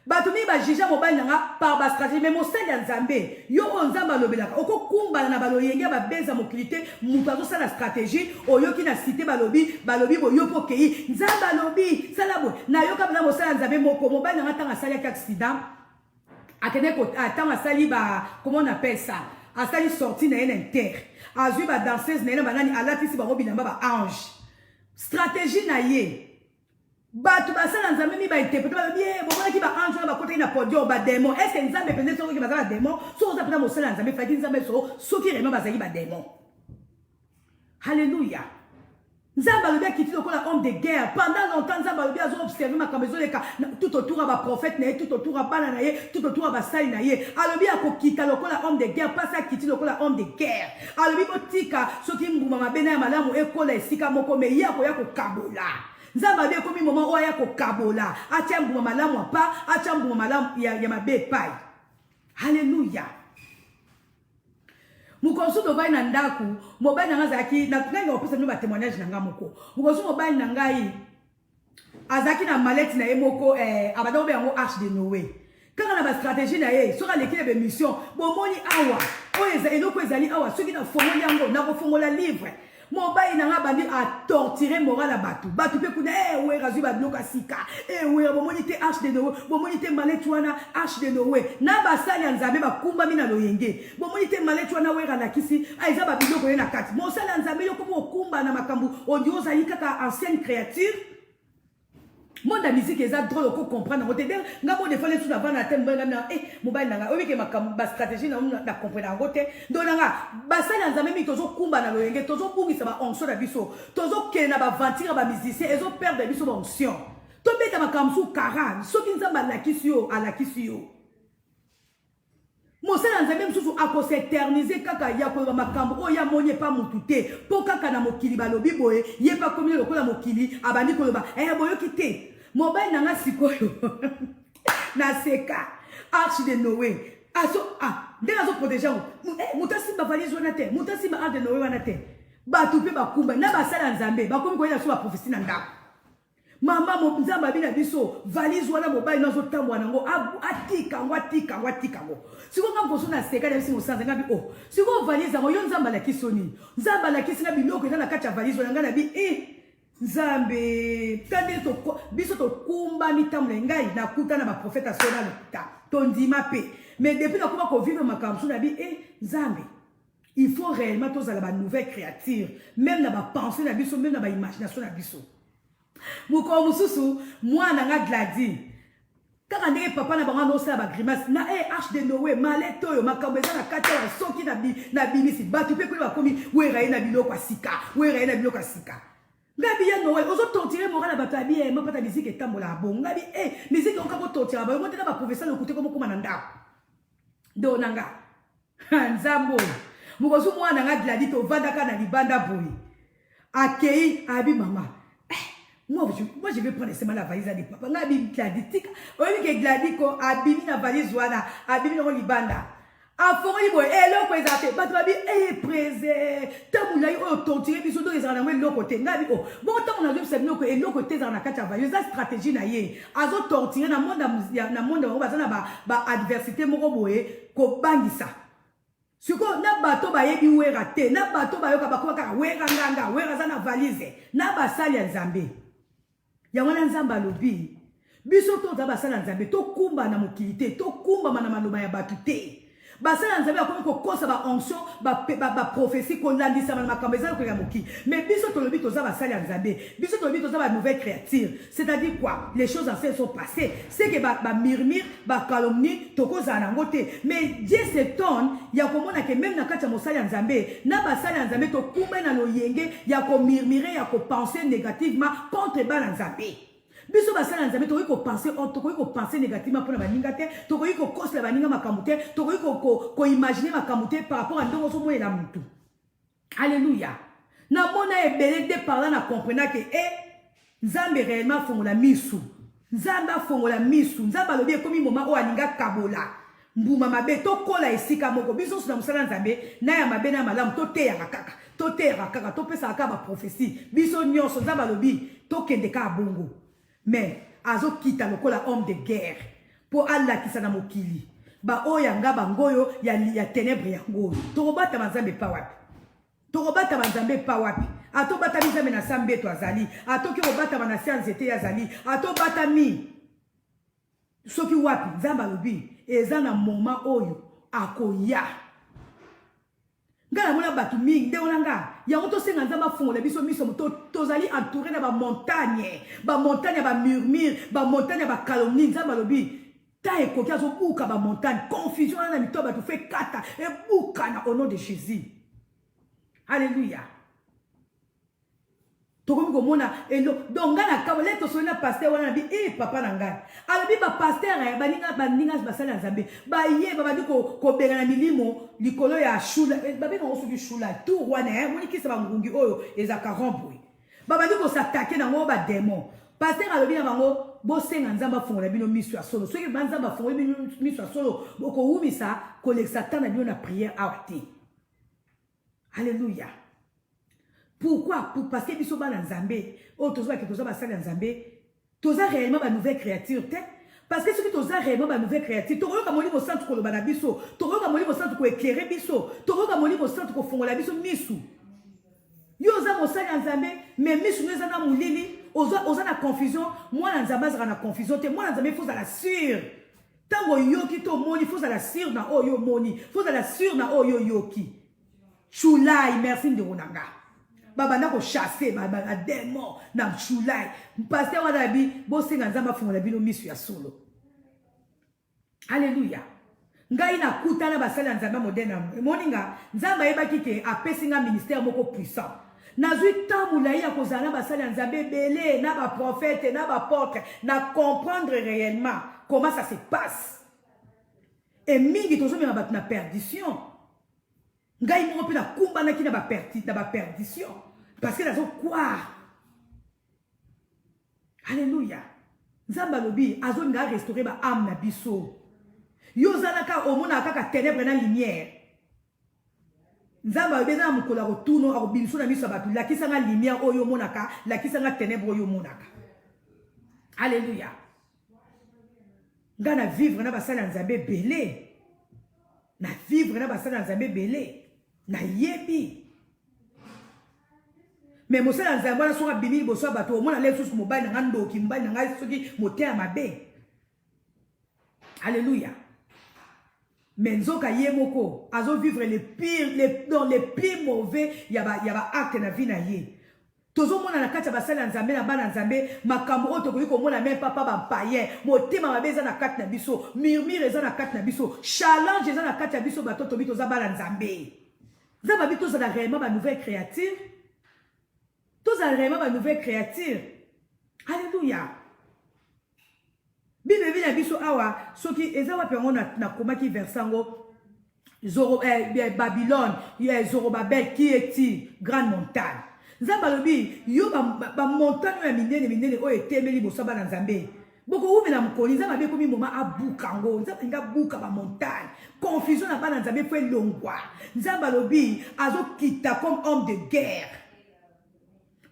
Bato mingi bajuge mobali na nga par bastratégie. Mais mosali ya Nzambe, yo oyo Nzambe alobelaka, okokumbana na baloyenge ya babeza mokili te. Moto azosala stratégie, oyoki na cité balobi, balobi boye, yo mpo okei, Nzambe alobi sala boye. Nayoka mpena mosali ya Nzambe moko, mobali na nga, ntango asaliaki accident, akende, ntango asali ba, comment on appelle ça, asali sortie na ye na inter, azwi badanseuse na ye na banani, alatisi bango bilamba ba ange. Stratégie na ye, bato basala Nzambe mi bainterprète, balobi: "E, bomonaki baange wana bakotaki na podium, badémon." Est ce que Nzambe mpenza, soki baza badémon, soki oza mpenza mosala ya Nzambe, faki Nzambe so soki réellement bazalaki badémon? Halleluya. Nzambe alobi akiti lokola homme de guerre. Pendant longtemps, Nzambe alobi azoobserve makambo ezoleka tout autour ya baprophète na ye, tout autour ya bana na ye, tout autour ya basali na ye. Alobi akokita lokola homme de guerre. Mpasi, akiti lokola homme de guerre. Alobi botika soki mbuma mabe na ya malamu ekola esika moko, mais ye akoya kokabola. Nzambe abi ekomi moment oyo aya kokabola, atia mbuma malamu apa, atia mbuma malamu ya mabe epai. Halleluya. Mokolo mosusu tovandi na ndako, mobali na ngai azalaki, ngai na kopesa bino batémoignage na ngai moko. Mokolo mosusu mobali na ngai azalaki na mallette na ye moko, abanda kobe yango Arche de Noé. Kaka na bastratégie na ye, soki aleki na bémission: "Bomoni awa, oyo eloko ezali awa, soki nafongoli yango, nakofongola livre." Mobali na nga bandi atorture moral ya bato. Bato mpe kuna: "E, Wera azwi babiloko ya sika. E, Wera, bomoni te Arche de Noé? Bomoni te mallette wana, Arche de Noé?" Na basali ya Nzambe bakumbami na loyenge: "Bomoni te mallette wana Wera alakisi? Eza babiloko ye na kati." Mosali ya Nzambe, yo komi okumba na makambo ondi ozali kaka ancienne créature. Monde ya musique eza drôle, oko comprendre yango te. Ndenge nga mo defo lesu navanda te, mobali nga, eh, mobali na nga oyebike makambo bastratégie na na comprendre yango te. Ndo na nga, basali ya Nzambe mingi tozokumba na loyenge, tozobungisa baonction na biso, tozokende na baventure ya bamusicien, ezoperdre biso baonction. Tobeta makambo mosusu kara. Soki Nzambe alakisi yo, alakisi yo. Mosala ya Nzambe mosusu akoséterniser kaka ya koloba makambo oyo amoni epa motu te, mpo kaka na mokili balobi boye, ye mpe akomi lokola mokili, abandi koloba: "Eh, boyoki te?" Mobali na nga sikoyo, naseka, Arche de Noé azo, ah, ndenge azoprotéger yango, moto asimba valise wana te, moto asimba Arche de Noé wana te. Bato mpe bakumba na basala ya Nzambe bakomi koyela so baprophétie na ndako: "Mama, Nzambe abi na biso valise wana mobali no azotambola nango, atika yango, atika yango, atika yango." Sikoyo nga mokoso naseka na bisi mosanza nga bi: "O, sikoyo valise yango yo, Nzambe alakisi yo nini?" "Nzambe alakisi nga biloko eza na kati ya valise wana." Ngai na bi: "E, Nzambe, ta ndenge biso tokumbami." Ntambola ngai nakuta na baprofete aso na lokuta, tondima mpe. Mais depuis nakoma kovivre makambo mosusu na bi: "E, Nzambe, il faut réellement tozala banouvelle créature, même na bapensée na biso, même na baimagination na biso." Mokolo mosusu, mwana nga Gladi Kaka ndenge papa na bango anosala ba grimace na e arche de Noé malete oyo makambo eza na kati awa soki na bimisi bato mpe kuna bakomi wera ye na biloko ya sika, wera ye na biloko ya sika. Ngabi ya Noël ozo torturer moral ya bato ya bien mapata musique etambolaka bongo ngabi eh musique yango kaka otortira bango te na ba professeur lokute komo koma na ndako ndo na nga nzambe oyo mokozu mwana nga Gladys tovandaka na libanda boye akei abi mama eh, moi je vais prendre seulement la valise de papa nga abi Gladys tika oyebi ke Gladys ko abimi na valise wana abimi nango libanda afongoli boye eloko ezala te bato babi e prese ntango molai oyo torture biso donc ezala nango eloko te ngai bi o oh, bongo ntango nazoyebisa bino ko eloko te ezala na kati ya valise eza stratégie na ye azotorture na monde na monde bango baza na baadversité moko boye kobangisa sikoyo na bato bayebi wera te na bato bayoka bakoma kaka wera nganga wera aza na valise na basali ya nzambe yango wana nzambe alobi biso toza basali ya nzambe tokumba na mokili te tokumbama na maloba ya bato te basali ya nzambe bakomi kokosa baonction baprophetie ba, ba kolandisama na makambo eza lokola ya mokili mais biso tolobi toza basali ya nzambe biso tolobi toza ba nouvelle créature c'est-à-dire quoi les choses anciennes sont passées c'est que bamurmure ba bacalomnie tokozala nango te mais dieu s'étonne ya komona ke meme na kati ya mosali ya nzambe na basali ya nzambe tokumbai na loyenge ya komurmure ya kopense négativement contre bana nzambe biso basali ya nzambe tokoki kopense tokoki kopense négativement mpona baninga te tokoki kokosela baninga makambo te tokoki koimagine makambo te par rapport ya ndenge ozomonela motu Alléluia. Namona ebele de par là na comprena que eh Nzambe réellement afongola misu. Nzambe afongola misu. Nzambe alobi ekomi moment oyo alinga kabola mbuma mabe tokola esika moko biso nyonso na mosala nzambe na ya mabe na ya malamu toteyaka kaka toteyaka kaka topesaka kaka baprofesi biso nyonso nzambe alobi tokende kaka bongo mais azokita lokola homme de guerre mpo alakisa na mokili baoyo ya nga bangoyo ya, ya tenebre yango oyo tokobatama nzambe epa wapi tokobatama nzambe epa wapi atobatami nzambe na sa mbeto azali atoki kobatama na se ya nzete ye azali atobatami soki wapi nzambe alobi eza na moma oyo akoya Nga namona bato mingi ndeko na nga yango tosenga nzambe afongola biso miso tozali entouré na bamontagne bamontagne ya bamurmure bamontagne ya bacalomnie nzambe alobi ta ekoki azobuka bamontagne confusion wana na mito ya bato fe kata ebukana au nom de jésus alleluya tokomi komona elo donc ngai na kabo le tosoli na pasteur wana nabi e eh, papa na ngai alobi bapasteur eh, baninga baninga basali ya nzambe baye babandi kobengana milimo likolo ya shula eh, babenga yango soki shula tour wana omoni kisa bangungi oyo ezalaka rond boye babandi kosatake nango bademon pasteur alobi na bango bosenga nzambe afongola bino miso ya solo soki ba nzambe afongoli bino miso ya solo bokowumisa kolekisa temps na bino na prière awa te Alléluia. Pourquoi? Pour, parce que biso bana Nzambe, oyo tozo ke toza basali ya Nzambe, toza réellement ba nouvelle créature te. Parce que soki toza réellement ba nouvelle créature, tokoyoka Molimo Santu koloba na biso, tokoyoka Molimo Santu ko éclairer biso, tokoyoka Molimo Santu kofongola biso misu. Yo oza mosali ya Nzambe, mais misu no eza na molili, oza, oza na confusion, mwana Nzambe azalaka na confusion te, mwana Nzambe il faut ozala sûr. Tango oyoki to omoni, faut ozala sûr na oyo omoni, faut ozala sûr na oyo oyoki. Chulai, merci ndeko na nga. Babanda ko chasser ba, ba, ba démon na chulai. Pasteur wana abi bosenga Nzambe afongola bino misu ya solo. Alléluia. Ngai nakutana basali ya Nzambe moderne emoni nga Nzambe ayebaki ke apesi nga ministère moko puissant. Nazwi temps molai ya kozala na basali ya Nzambe ebele na ba prophète na ba apôtre na comprendre réellement comment ça se passe. Et mingi tozomema bato na perdition. Ngai moko mpe nakumbanaki na ba perdition parce que nazo croire. Alléluia. Nzambe alobi azolinga arestaurer ba âme na biso. Yo ozalaka omonaka kaka ténèbre na lumière. Nzambe alobi eza na mokolo ya kotuno akobimiso na miso ya bato lakisa nga lumière oyo omonaka lakisa nga ténèbre oyo omonaka. Alléluia. Nga na vivre na basali ya Nzambe ebele. Na vivre na basali ya Nzambe ebele. Nayebi. Mais mosali ya Nzambe wana soki abimi liboso ya bato omona le susu mobali na nga ndoki mobali na ngai soki motema mabe. Alléluia. Mais nzoka ye moko azo vivre le pire le, non, le plus mauvais ya ba acte na vie na ye. Tozomona na kati ya basali ya Nzambe na bana Nzambe makambo oyo tokoki komona meme papa ba païen. Motema mabe eza na kati na biso, murmure eza na kati na biso, challenge eza na kati ya biso bato tobi toza bana Nzambe. Nzambe abi tozala réellement ba nouvelle créature. Tozala réellement ba nouvelle créature. Alléluia. Bible ebi na biso awa soki eza wapi yango nakomaki verse yango Zoro, eh, eh, Babylone, eh, Zorobabel qui est grande montagne. Nzambe alobi yo ba montagne oyo ya minene minene oyo etemeli liboso bana Nzambe. Bokowumela mokoli Nzambe abe komi moma abuka yango. Nzambe alingi abuka ba montagne. Confusion na bana Nzambe fo elongwa. Nzambe alobi azokita comme homme de guerre.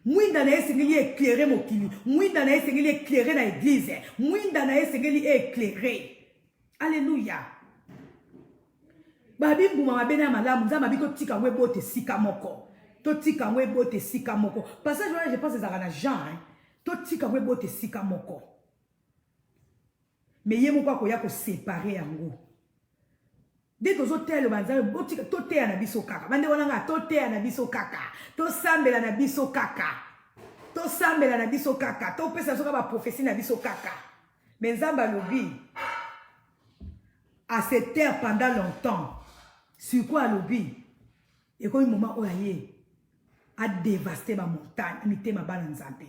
Mwinda na ye esengeli éclairer mokili. Mwinda na ye esengeli éclairer na église. Mwinda na ye esengeli éclairer. Alléluia. Babi mbuma mabe na malamu Nzambe abi totika yango ebota esika moko. Totika yango ebota esika moko. Passage wana je pense ezalaka na Jean, hein. Totika yango ebota esika moko. Mais ye moko akoya ko séparer yango. Nde tozoteya loba Nzambe botika toteya na biso kaka. Bandeko na nga toteya na biso kaka. Tosambela na biso kaka. Tosambela na biso kaka. Topesa biso kaka ba prophétie na biso kaka. Mais Nzambe alobi à se taire pendant longtemps. Sur quoi alobi ekomi moment oyo aye a dévaster ba montagne mitema bana Nzambe.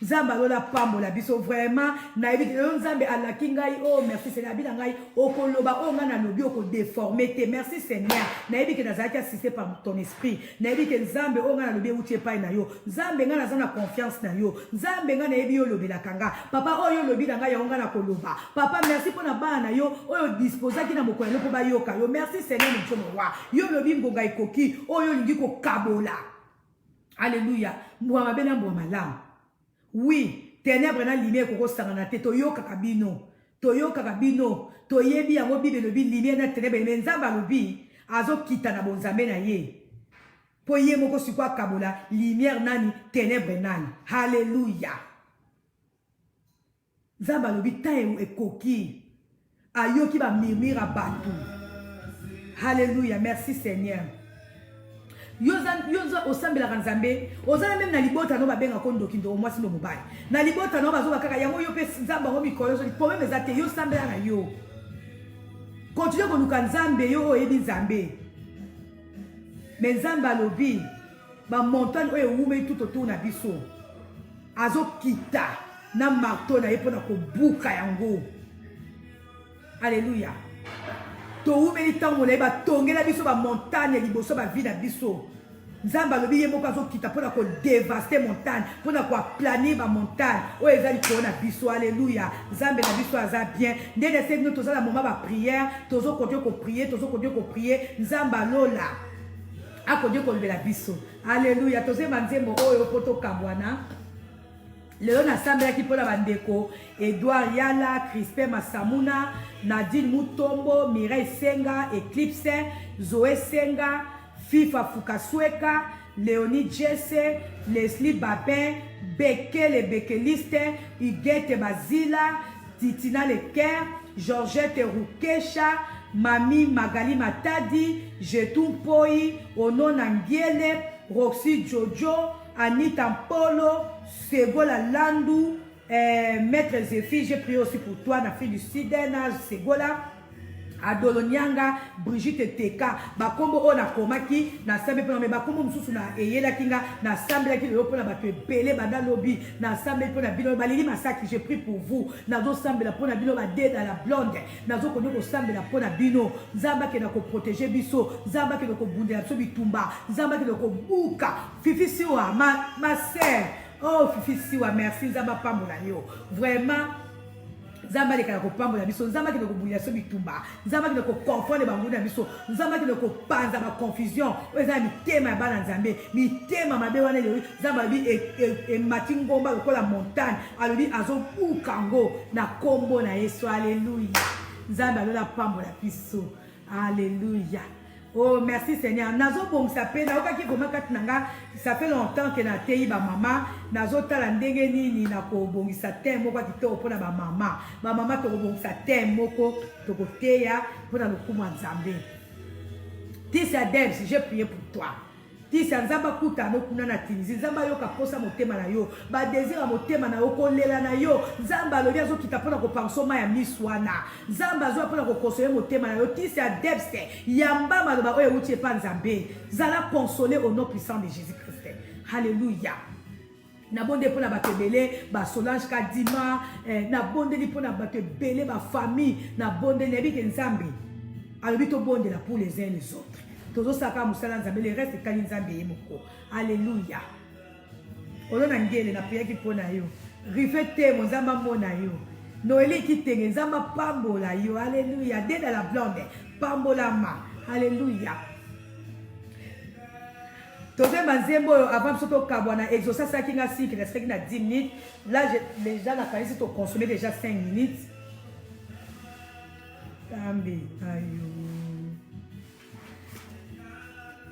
Nzambe alola pambola biso vraiment nayebi te lelo Nzambe alaki ngai oh merci Seigneur abi na ngai okoloba oyo ngai nalobi okodeforme te merci Seigneur nayebi ke nazalaki assisté par ton esprit nayebi ke Nzambe oyo ngai nalobi euti epai na yo Nzambe ngai naza na confiance na yo Nzambe ngai nayebi yo olobelaka nga papa oyo olobi na ngai yango ngai nakoloba papa merci mpo na bana na yo oyo disposaki na mokolo na yo mpo bayoka yo merci Seigneur mon Dieu mon roi yo olobi ngonga ekoki oyo olingi kokabola Alléluia. Mbwa mabe na mbwa malamu. Oui, ténèbres na lumière ekokosangana te, toyokaka bino. Toyokaka bino, toyebi yango Bible elobi lumière na ténèbres, mais Nzambe alobi azokita na bonzambe na ye. Po ye moko sikoyo akabola lumière nani, ténèbres nani. Alléluia. Nzambe alobi temps ekoki. Ayoki ba murmure ya bato. Alléluia, merci Seigneur. Yo oza osambelaka Nzambe, oza na meme na libota no babenga ko ndoki ndoko mwasi ndo mobali. Na libota no bazoba kaka yango yo pe Nzambe yango mikolo nyonso problème eza te, yo sambela na yo. Continue koluka Nzambe yo oyebi Nzambe. Mais Nzambe alobi ba montagne oyo ewumeli tout autour na biso azokita na marteau na ye mpo na kobuka yango. Alléluia. Towumeli ntango molai batongela biso ba montagne liboso ba vie na biso. Nzambe alobi ye moko azokita mpo na kodevaste montagne, mpo na koaplanir ba montagne oyo eza likolo na biso. Alléluia. Nzambe na biso aza bien. Nde na bino toza na moment ba prière, tozo continuer ko prier, tozo continuer ko prier. Nzambe alola akoki kolobela biso. Alléluia. Tozoyemba nzembo oyo mpo tokabwana. Lelo nasambelaki mpo na bandeko Edouard Yala, Crispin Masamuna, Nadine Mutombo, Mireille Senga, Eclipse, Zoé Senga, Fifa Fukasweka, Léonie Jesse, Leslie Babin, Bekele Bekeliste, Huguette Bazila, Titina Leker, Georgette Rukesha, Mami Magali Matadi, Jetou Mpoi, Onona Ngiele, Roxy Jojo, Anita Mpolo, Segola Landu, eh, Maître Zephy, j'ai prié aussi pour toi, na Afrique du Sud, na Segola. Adolo Nyanga, Brigitte Teka, bakombo oyo nakomaki nasambi mpona me bakombo mosusu na eyelaki nga nasambelaki lelo mpona bato ebele banda lobi nasambeli mpona bino balili masaki je prie pour vous nazosambela mpona bino badeda la blonde nazokoki kosambela mpona bino Nzambe akenda koprotege biso, Nzambe akenda kobundela biso bitumba, Nzambe akenda kobuka. Fifi Siwa, ma sœur, oh Fifi Siwa, merci, Nzambe apambola yo. Vraiment, Nzambe alekaka kopambola biso, Nzambe akende kobundela biso bitumba, Nzambe akende koconfondre banguna na biso, Nzambe akende kopanza ba confusion oyo eza na mitema ya bana Nzambe, mitema mabe wana elobi Nzambe alobi emati ngomba lokola montagne, alobi azobuka yango na kombo na Yesu. Alléluia. Nzambe alola pambola biso. Alléluia. Oh, merci Seigneur. Nazo bongisa pe naokaki vraiment kati na nga ça fait longtemps que na teyi ba mama nazo tala ndenge nini na kobongisa thème moko ya kitoko mpona ba mama. Ba mama tokobongisa thème moko tokoteya mpona lokumu ya Nzambe. Tisia Debs, j'ai prié pour toi. Tisa Nzambe akutana no kuna na Tunisie. Nzambe ayoka posa motema na yo, ba desir ya motema na yo, kolela na yo. Nzambe alobi azokita mpona kopangusa mai ya misu wana. Nzambe azoya mpona kokonsole motema na yo. Tisa Debs, yamba maloba oyo euti epa Nzambe. Zala console au nom puissant de Jésus-Christ. Alléluia. Nabondeli mpo na bato ebele, ba Solange Kadima, eh, nabondeli mpo na bato ebele, ba famille, nabondeli, nayebi ke Nzambe alobi tobondela pour les uns les autres. Tozosala kaka mosala ya Nzambe, le reste etali Nzambe ye moko. Alléluia. Olona ngele napriaki mpo na yo. Rive Temo, Nzambe amona yo. Noeli Kitenge, Nzambe apambola yo. Alléluia. Deda la blonde, pambolama. Alléluia. Tozoyemba nzembo oyo avant biso tokabwana. Exauce asalaki nga cycle, nasikaki na 10 minutes. Là je, déjà nakanisi toconsommer déjà 5 minutes. Tambe na yo,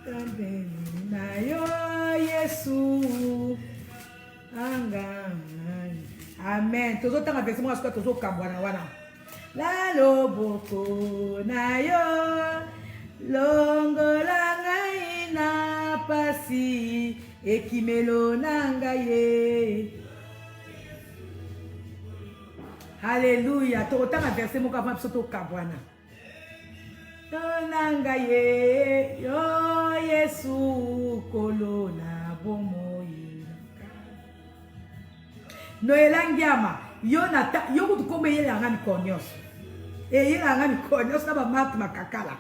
tambe na yo Yesu anga. Amen. Tozotanga verset moko sikoyo, tozokabwana wana. La loboko na yo longola ngai na pasi, ekimelo na ngai ye. Halleluya. Tokotanga verset moko avant biso tokabwana. Yo na ngai ye, yo Yesu kolo na bomoi. Noela Ngiama, yo na ta, yo kutu kombo eyelaka nga mikolo nyonso, eyelaka nga mikolo nyonso na bamarte makakala.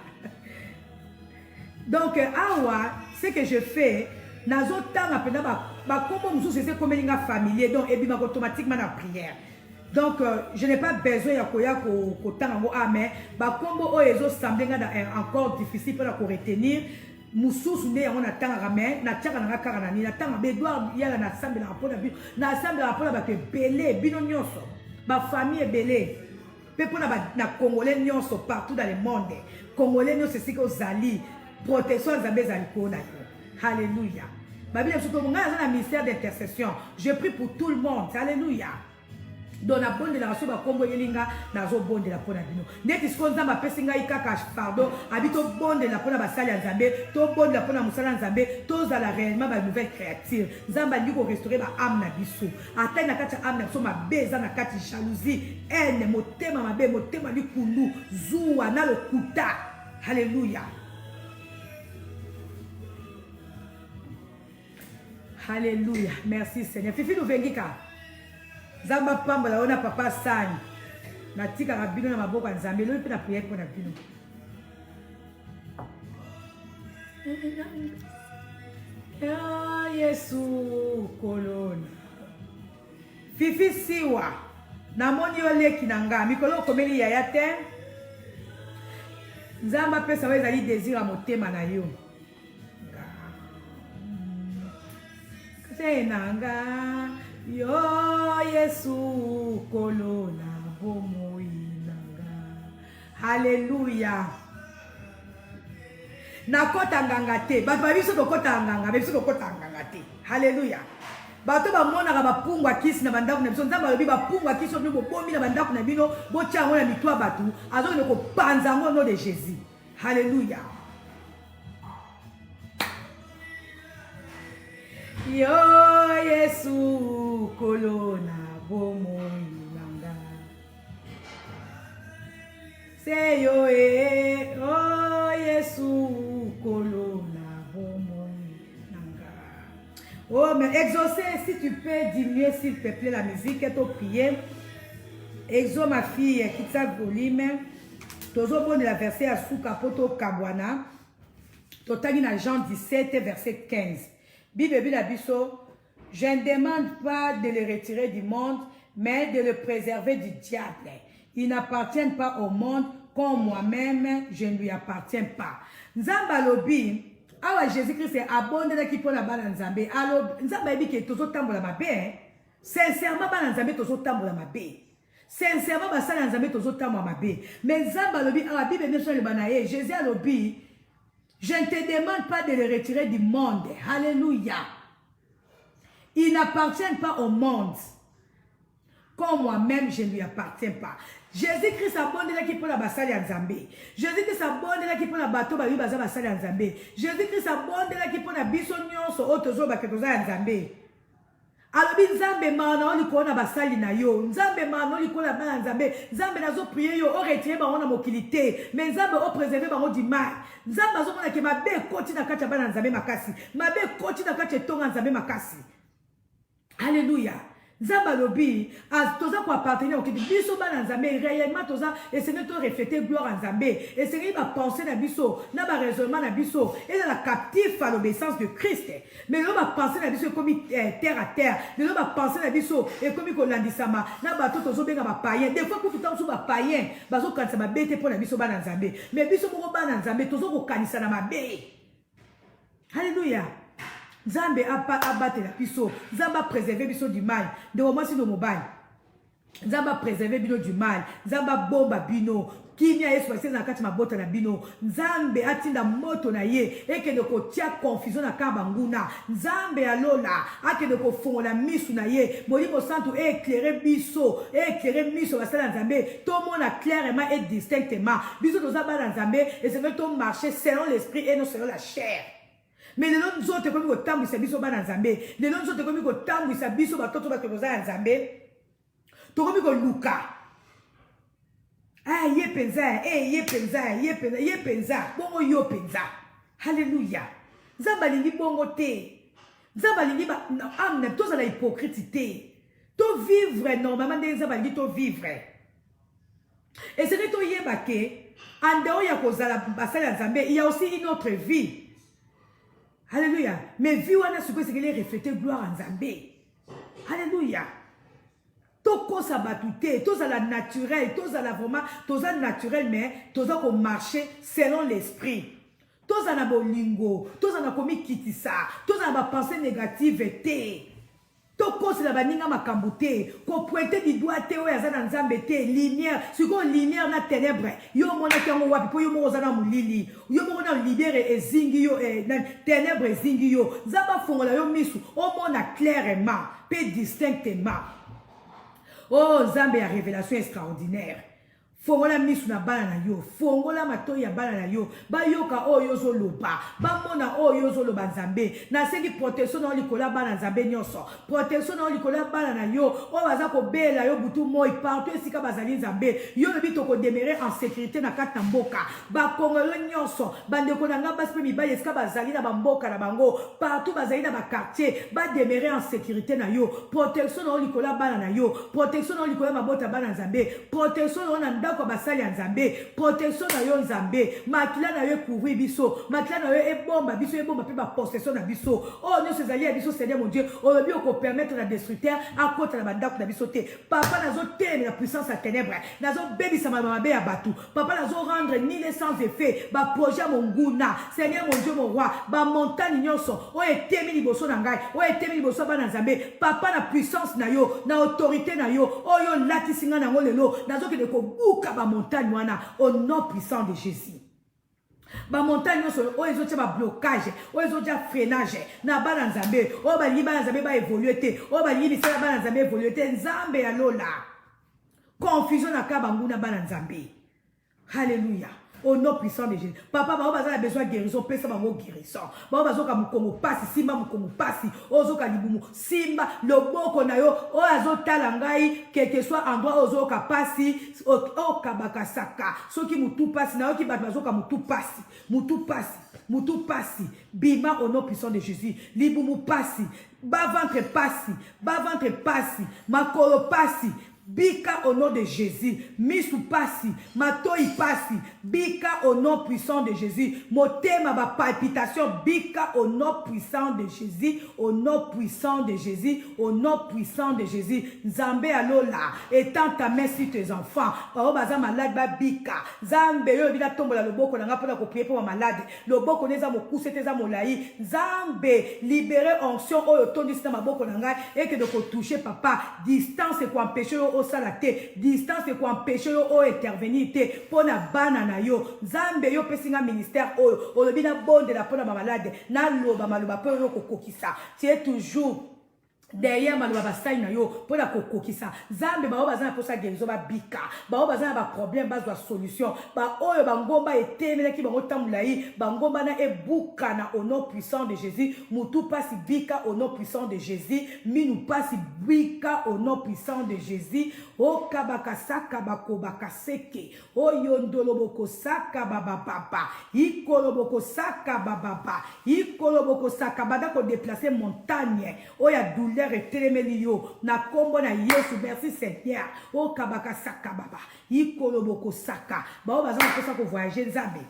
Donc awa, ce que je fais, nazotanga mpenza bakombo mosusu eza ekomeli nga familier, donc ebimaka automatiquement na prière. Donc je n'ai pas besoin ya koya kotanga yango. Ah, mais bakombo oyo ezosemble nga encore difficile mpona koretenir mosusu, nde yango natangaka, mais natiaka nanga kaka na nini, natanga ba Edouard Yala. Nasambelaka mpona bino, nasambelaka mpona bato ebele, bino nyonso, bafamille ebele, mpe mpona na Congolais nyonso partout dans le monde. Congolais nyonso esika ozali, protection ya Nzambe ezali likolo na yo. Halleluya. Babila biso, ngai naza na ministère d'intercession, je prie pour tout le monde. Alléluia. Donc nabondelaka so bakombo eyeli nga, nazobondela mpo na bino. Neti sikoyo Nzambe apesi ngai kaka fardeau, abi tobondela mpo na basali ya Nzambe, tobondela mpo na mosala ya Nzambe, tozala réellement banouvelle créature. Nzambe alingi korestaurer baâme na biso. Ata na kati ya âme na biso mabe eza na kati, jalousie, haine, motema mabe, motema likundu, zuwa na lokuta. Halleluya, halleluya. Merci Seigneur. Fifi Luvengika, Nzambe apambola yo na papa Sani. Natikaka bino na maboko ya Nzambe. Elobi mpe na priere mpo na bino. Ya Yesu kolona. Fifi Siwa, namoni yo leki na nga mikolo okomeli yaya te. Nzambe apesa oyo ezali désir ya motema na yo. Te na nga yo Yesu kolo na bomoi na nga. Halleluya. Nakɔta nganga te. Bato ba biso tokɔta nganga, be biso tokɔta nganga te. Halleluya. Bato bamonaka bapungwa kisi na bandako na biso, Nzambe alobi bapungwa kisi oyo bino bobomi na bandako na bino, botia yango na mito ya bato, azokende kopanza yango au nom de Jésus. Halleluya. Yo Yesu kolo na bomoi na nga, se yo e o Yesu kolo na bomoi na nga. Oh, mais Exaucé, si tu peux diminuer s'il te plaît la musique et prier. Exo, ma fille, kitsa volume. Tozobondela verset ya suka mpo tokabwana. Totangi na Jean 17 verset 15. Bible ebi na biso: je ne demande pas de le retirer du monde, mais de le préserver du diable. Il n'appartient pas au monde comme moi-même je ne lui appartiens pas. Nzambe alobi awa, Jésus Christ abondelaki mpo na bana Nzambe. Nzambe ayebi ke tozotambola mabe. Sincèrement, bana Nzambe tozotambola mabe. Sincèrement, basali ya Nzambe tozotambola mabe. Mais Nzambe alobi awa, Bible nyonso aloba na ye, Jésus alobi: je ne te demande pas de le retirer du monde. Alléluia. Il n'appartient pas au monde comme moi-même je ne lui appartiens pas. Jésus Christ abondelaki mpo na basali ya Nzambe. Jésus Christ abondelaki mpo na bato bayebi baza basali ya Nzambe. Jésus Christ abondelaki mpo na biso nyonso oyo tozolobaka toza ya Nzambe. Alobi, Nzambe, mawa na yo likolo na basali na yo. Nzambe, mawa na yo likolo na bana Nzambe. Nzambe, nazoprier yo oretirer bango na mokili te, mais Nzambe, opréserver bango du mal. Nzambe azomona ke mabe ekoti na kati ya bana Nzambe makasi, mabe ekoti na kati ya etonga Nzambe makasi. Alleluya! Nzambe alobi toza koappartenir okiti biso bana Nzambe. Réellement toza, esengeli torefléter gloire ya Nzambe. Esengeli bapensées na biso na baraisonnement na biso ezala captif à l'obéissance de Christ. Mais lelo bapensées na biso ekomi terre à terre. Lelo bapensées na biso ekomi kolandisama na bato tozobenga bapaïens. Des fois kutu ntango mosusu bapaïens bazokanisa mabe te mpo na biso bana Nzambe, mais biso moko bana Nzambe tozokokanisa na mabe. Halleluya! Nzambe abatela biso, Nzambe apréserver biso du mal. Ndeko mwasi no mobali, Nzambe apréserver bino du mal. Nzambe abomba bino. Kimia Yesu basi na kati mabota na bino. Nzambe atinda moto na ye ekende kotia confusion na kaka banguna. Nzambe alola akende kofongola misu na ye. Molimo Santu éclaire biso, éclaire miso basala Nzambe, tomona clairement et distinctement. Biso toza bana Nzambe, esengeli tomarcher selon l'esprit et non selon la chair. Mais lelo nzoto ekomi kotambwisa biso bana Nzambe. Lelo nzoto ekomi kotambwisa biso batoto. Bato toza ya Nzambe, tokomi koluka ah, ye mpenza e, ye mpenza, ye mpenza, ye mpenza bongo, yo mpenza. Halleluya! Nzambe alingi bongo te. Nzambe alingi ame tozala hypocrite te, tovivre normalement ndenge Nzambe alingi tovivre. Esengeli toyeba ke en dehors ya kozala basali ya Nzambe, il y a aussi une autre vie. Halleluya! Mais vie wana sikoyo esengeli refléter gloire ya Nzambe. Halleluya! Tokosa bato te, tozala naturel, tozala vraiment, toza naturel, mais toza komarcher selon l'esprit. Tozala na bolingo, tozala na komikitisa, tozala na bapensées négative te, tokosela baninga makambo te, kopointer du doigt te oyo aza na Nzambe te. Lumière sikoyo, lumière na ténèbre, yo omonaki yango wapi? Mpo yo moko oza na molili, yo moko na lumière ezingi yo, ténèbre ezingi yo. Nzambe afongola yo misu, omona clairement mpe distinctement. Oh Nzambe ya révélation extraordinaire, fongola misu na bana na yo, fongola matoi ya bana na yo, bayoka oyo ozoloba, bamona oyo ozoloba. Nzambe, nasengi protection na yo likolo ya bana Nzambe nyonso, protection na yo likolo ya bana na yo oyo baza kobela yo butu moi partout esika bazali. Nzambe, yo lobi tokodemeurer en sécurité na kati na mboka. Bakongolo nyonso, bandeko na nga basi mpe mibali, esika bazali na bamboka na bango, partout bazali na baquartier, bademeurer en sécurité na yo. Protection na yo likolo ya bana na yo, protection na yo likolo ya mabota ya bana Nzambe, protection na yo na ndako ya basali ya Nzambe, protection na yo Nzambe. Makila na yo ekouvrir biso, makila na yo ebomba biso, ebomba mpe bapossession na biso oyo nyonso ezali ya biso. Seigneur mon Dieu, olobi okopermettre na destructeur akota na bandako na biso te. Papa, nazotelemela puissance ya ténèbre, nazobebisa mabe ya bato. Papa, nazorendre nul et sans effet baprojet ya monguna. Seigneur mon Dieu, mon roi, bamontagne nyonso oyo etemi liboso na ngai, oyo etemi liboso ya bana Nzambe, papa, na puissance na yo, na autorité na yo oyo olatisi ngai nango lelo, nazokende kobuka bamontagne wana au nom puissant de Jésus. Bamontagne nyonso oyo ezotia bablocage, oyo ezotia freinage na bana Nzambe, oyo balingi bana Nzambe baévoluer te, oyo balingi misala bana Nzambe évoluer te, Nzambe ya lola, confusion na ka banguna bana Nzambe. Halleluya! Au nom puissant de Jésus, papa, bango baza na besoin ya guérison, pesa bango guérison. Bango bazoka mokongo pasi, simba mokongo pasi. Oyo ozoka libumu, simba loboko na yo. Oyo azotala ngai, quelque soit endroit oyo ozoyoka pasi, okabaka saka. Soki motu pasi, nayoki bato bazoka motu pasi, motu pasi, motu pasi, bima au nom puissant de Jésus. Libumu pasi, baventre pasi, baventre pasi, makolo pasi, bika au nom de Jésus. Misu pasi, matoi pasi, bika au nom puissant de Jésus. Motema bapalpitation, bika au nom puissant de Jésus, au nom puissant de Jésus, au nom puissant de Jésus. Nzambe alola, étends ta main sur tes enfants. Bao baza malade, babika. Nzambe, yo olobi natombola loboko na nga mpona koprier mpo bamalade. Loboko nde eza mokuse te, eza molai. Nzambe, libère onction oyo otondisi na maboko na ngai, ekende kotoucher. Papa, distance ekoempêcher yo osala te, distance ekoempêcher yo oyo intervenir te mpo na bana na yo. Nzambe, yo opesi nga ministère oyo, olobi nabondela mpo na bamalade, naloba maloba mpo oyo kokokisa. Tu es toujours Derrière maloba basali na yo mpo na kokokisa, Nzambe, baoyo baza na mposa ya guérison babika, baoyo baza na baproblème bazwa solution, baoyo bangomba etelemelaki bango ntango molai, bangomba na ebukana au nom puissant de Jésus. Mutu pasi bika au nom puissant de Jésus, minu pasi bika au nom puissant de Jésus. Okabakasaka bakobakaseke Oyo ndolo bokosaka babababa ikolo bokosaka bababa ikolo bokosaka banda ko deplacer montagne oyo ya douleur etelemeli yo na kombo na Yesu. Merci Seigneur. Okabaka saka baba ikolo bokosaka baoyo baza na posa ko voyager, Nzambe,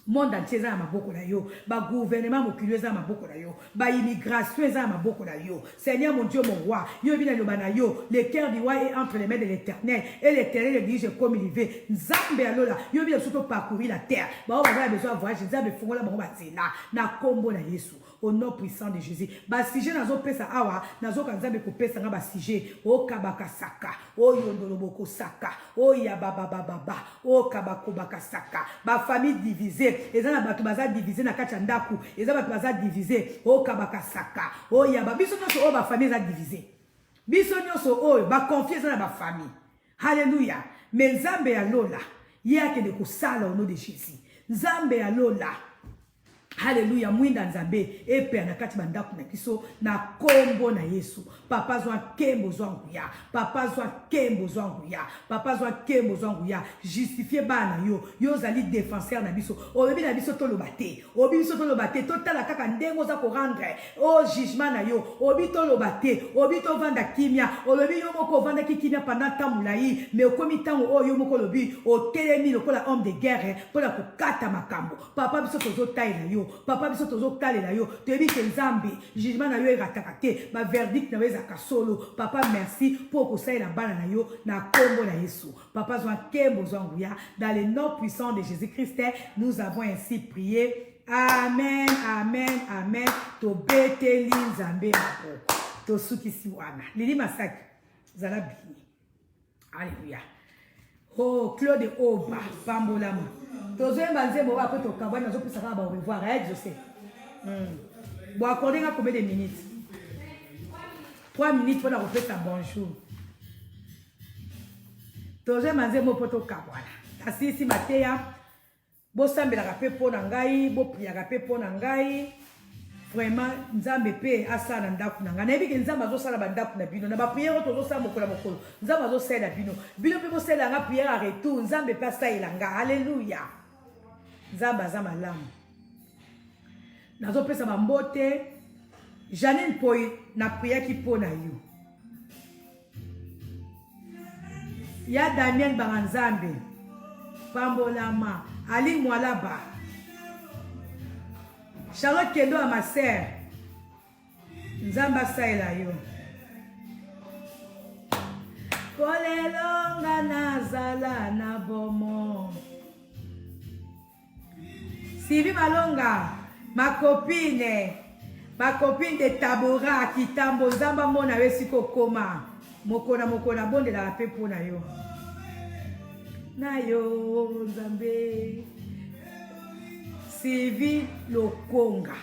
monde entier eza na maboko na yo, bagouvernement mokili eza na maboko na yo, baimmigration eza na maboko na yo. Seigneur mon Dieu, mon roi, yo oyebi na liloba na yo: le cœur du roi est entre les mains de l'Éternel et l'Éternel le dirige comme il veut. Nzambe ya lola, yo oyebi na biso toparcourir la terre, bao baza na besoin ya voyage, Nzambe, fungola bango banzela na kombo na Yesu, au nom puissant de Jésus. Basujet nazopesa awa, nazoka Nzambe kopesa nga basujet okabaka saka oyondolo bokosaka oya bababababa okabakobaka saka. Bafamille divise, eza na bato baza divise na kati ya ndako, eza bato baza divise okabaka saka oyaba. Biso nyonso oyo bafamille eza divise, biso nyonso oyo baconflit eza na bafamille. Halleluya. Mais Nzambe ya lola, ye akende kosala au nom de Jésus. Nzambe ya lola, halleluya, mwinda Nzambe epea na kati bandako na biso na kombo na Yesu. Papa, zwa nkembo, zwa nguya. Papa, zwa nkembo, zwa nguya. Papa, zwa nkembo, zwa nguya. Justifie bana na yo. Yo ozali défenseur na biso. Olobi na biso toloba te, obi biso toloba te, totala kaka ndenge oza korendre o jugement na yo. Obi toloba te, obi tovanda kimia. Olobi yo moko ovandaki kimia pendant ntango molai, mais okomi ntango oyo yo moko olobi otelemi lokola homme de guerre mpona kokata makambo. Papa, biso tozotalela yo. Papa, biso tozotalela yo. Toyebi ke Nzambe, jugement na yo erataka te, baverdict na yo ezalaka solo. Papa, merci mpo okosalela bana na yo na nkombo na Yesu. Papa, zwa nkembo, zwa nguya. Dans le nom puissant de Jésus Christ nous avons ainsi prié. Amen, amen, amen. Tobeteli Nzambe maboko, tosukisi wana. Lili Masaki, zala bini. Alleluya. Oh, Claude Oba, pambolama. Tozoyemba nzembo oyo apres tokabwani. Nazopesa kaka ba au revoir eh, José. Bo accorde nga combien de minutes? 3 minutes mpona kopesa bonjour. Tozoyemba nzembo mpo tokabwana. Nasilisi mateya. Bosambelaka mpe mpo na ngai, bopriaka mpe mpo na ngai. Vraiment, Nzambe mpe asala na ndako na ngai. Nayebi ke Nzambe azosala bandako na bino na baprière oyo tozosala mokolo na mokolo. Nzambe azosalela bino, bino mpe bosalela nga prière ya retour. Nzambe mpe asalela nga. Alleluya, Nzambe aza malamu. Nazopesa bambote. Janine Poi, napriaki mpo na yo. Ya Daniel Banga, Nzambe pambolama. Ali Mwalaba, Charlotte Kendo ya maser, Nzambe asalela yo. Kolelonga nazala na bomo. Sylvie Malonga, ma copine, ma copine de Tabora Kitambo, Nzambe amona yo esika okoma. Mokolo na mokolo nabondelaka mpe mpo na yo. Na yo Nzambe. Sylvie Lokonga.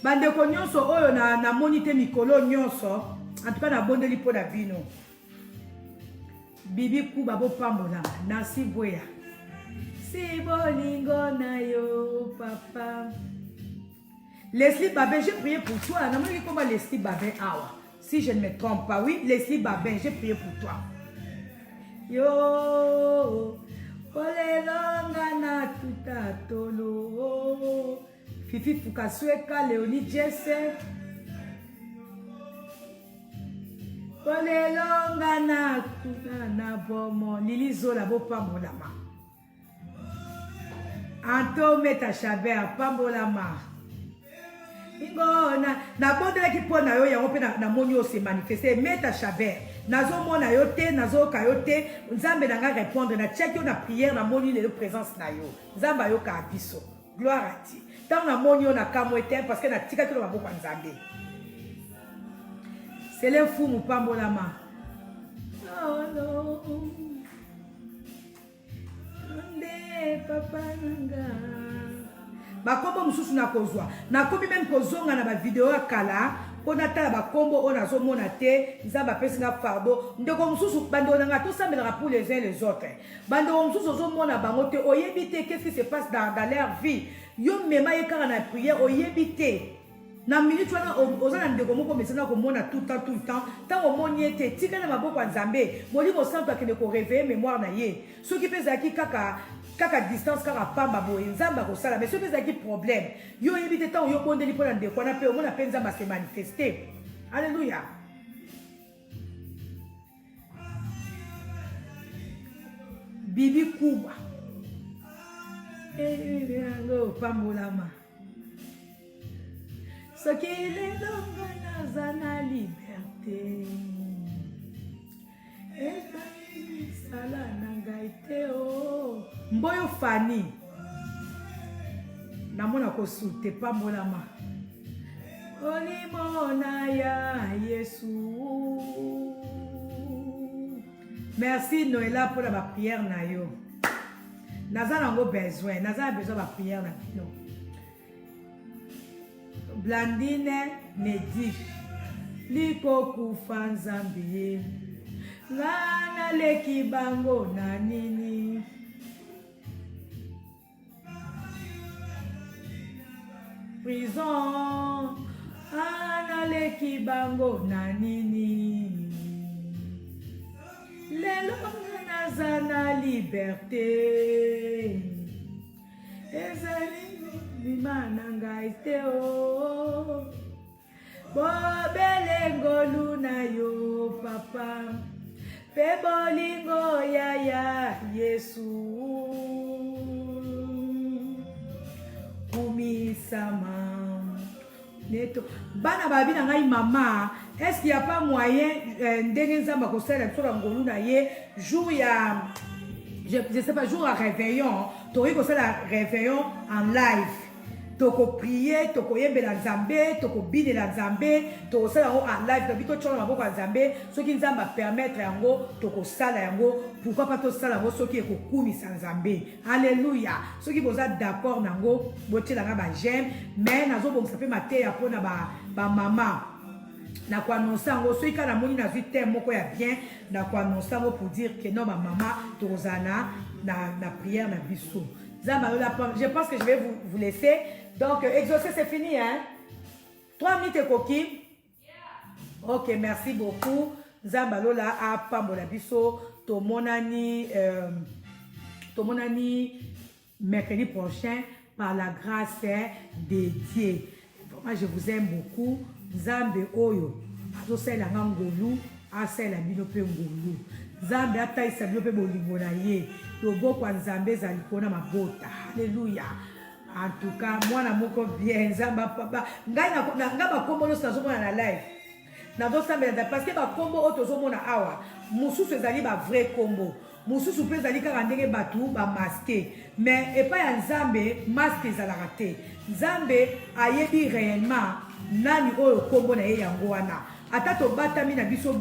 Bandeko nyonso oyo namoni te mikolo nyonso, en tout cas nabondeli mpo na bino. Bibi Kuba, bopambolama. Nancy Bweya. Si bolingo na yo papa. Leslie Babin, j'ai prié pour toi. Namoni comment Leslie Babin awa. Si je ne me trompe pas, oui, Leslie Babin, j'ai prié pour toi. Yo, olelonga na tuta tolo. Fifi Fukasweka, Léonie Jesse. Olelonga na tuta na bomo. Lili Zola, bopambolama. Anto Meta Chabert, pambolama. Ngona nabondelaki mpo na yo yango mpe namoni yo se manifeste. Meta Chabert, nazomona yo te, nazoyoka yo te. Nzambe na ngai répondre, natiaki yo na prière, namoni lelo présence na yo. Nzambe ayokaka biso. Gloire à Dieu. Ntango namoni yo nakamwe te parce que natikaki na maboko ya Nzambe. Sele Mfumu, pambolama. Oh, no. Nde papa nanga. Bakombo mosusu nakozwa. Nakomi meme kozonga na bavideo ya kala mpo natala bakombo oyo nazomona te. Nzambe apesi nga fardeau. Ndeko mosusu, bandeko na ngai, tosambelaka pour les uns les autres. Bandeko mosusu ozomona bango te, oyebi te qu'est-ce qui se passe dans leur vie. Yo mema ye kaka na prière, oyebi te. Na minute wana oza na ndeko moko omesana komona tout le temps, tout le temps. Ntango omoni ye te, tika na maboko ya Nzambe. Molimo Santo akende koréveiller mémoire na ye. Soki mpe ezalaki kaka distance, kaka pamba boye, Nzambe akosala. Mais soki ezalaki problème, yo oyebi te, ntango yo bondeli mpo na ndeko wana mpe omona mpe Nzambe ase manifeste. Alleluya. Bibi Kuba, yango pambolama. Soki lelo nga naza na liberté, ezali misala na ngai te. O mboyo Fani, namona kosute, pambolama. Olimo na ya Yesu. Merci Noela mpona baprière na yo. Naza nango besoin, naza na besoin baprière na bino. Blandine Medi, likokufa Nzambe, nga naleki bango na nini? Prison, naleki bango na nini? Lelo nga naza na liberté, ezali bima na ngai te. O bobele ngolu na yo papa, mpe bolingo ya Yesu. Kumisama neto. Bana babi na ngai: "Mama, est ce qu'il y a pas moyen ndenge Nzambe akosalela biso na ngolu na ye, jour ya, je sais pas, jour ya réveillon, tokoki kosala réveillon en live, tokoprie, tokoyembela Nzambe, tokobinela Nzambe, tokosala yango en live?" Tobi totyola maboko ya Nzambe. Soki Nzambe apermettre yango, tokosala yango. Pourquoi pas tosala yango soki ekokumisa Nzambe? Alleluya. Soki boza d'accord nango, botielanga baj'aime. Mais nazobongisa mpe mateya mpona bamama na koannonce yango. Soki kaka namoni nazwi thème moko ya bien, na koannonce yango pour dire que non, bamama, tokozala na prière na biso. Nzambe alola. Je pense que je vais vous laisser. Donc exaucé, c'est fini, hein? 3 minutes ekoki. Ok, merci beaucoup. Nzambe alola apambola biso. Tomonani mercredi prochain par la grâce de Dieu. Vraiment, je vous aime beaucoup. Nzambe oyo azosalela nga ngolu, asalela bino mpe ngolu. Nzambe atalisa bino mpe bolingo na ye. Loboko ya Nzambe ezala likolo na mabota. Alleluya. En tout cas, mwana moko bien. Nzambe, ngai nga bakombo nyonso nazomona na live, nazosambela, parce que bakombo oyo tozomona awa, mosusu ezali bavrai kombo, mosusu mpe ezali kaka ndenge bato bamasquer. Mais epai ya Nzambe, masque ezalaka te. Nzambe ayebi réellement nani oyo kombo na ye yango wana. Ata tobatami na biso.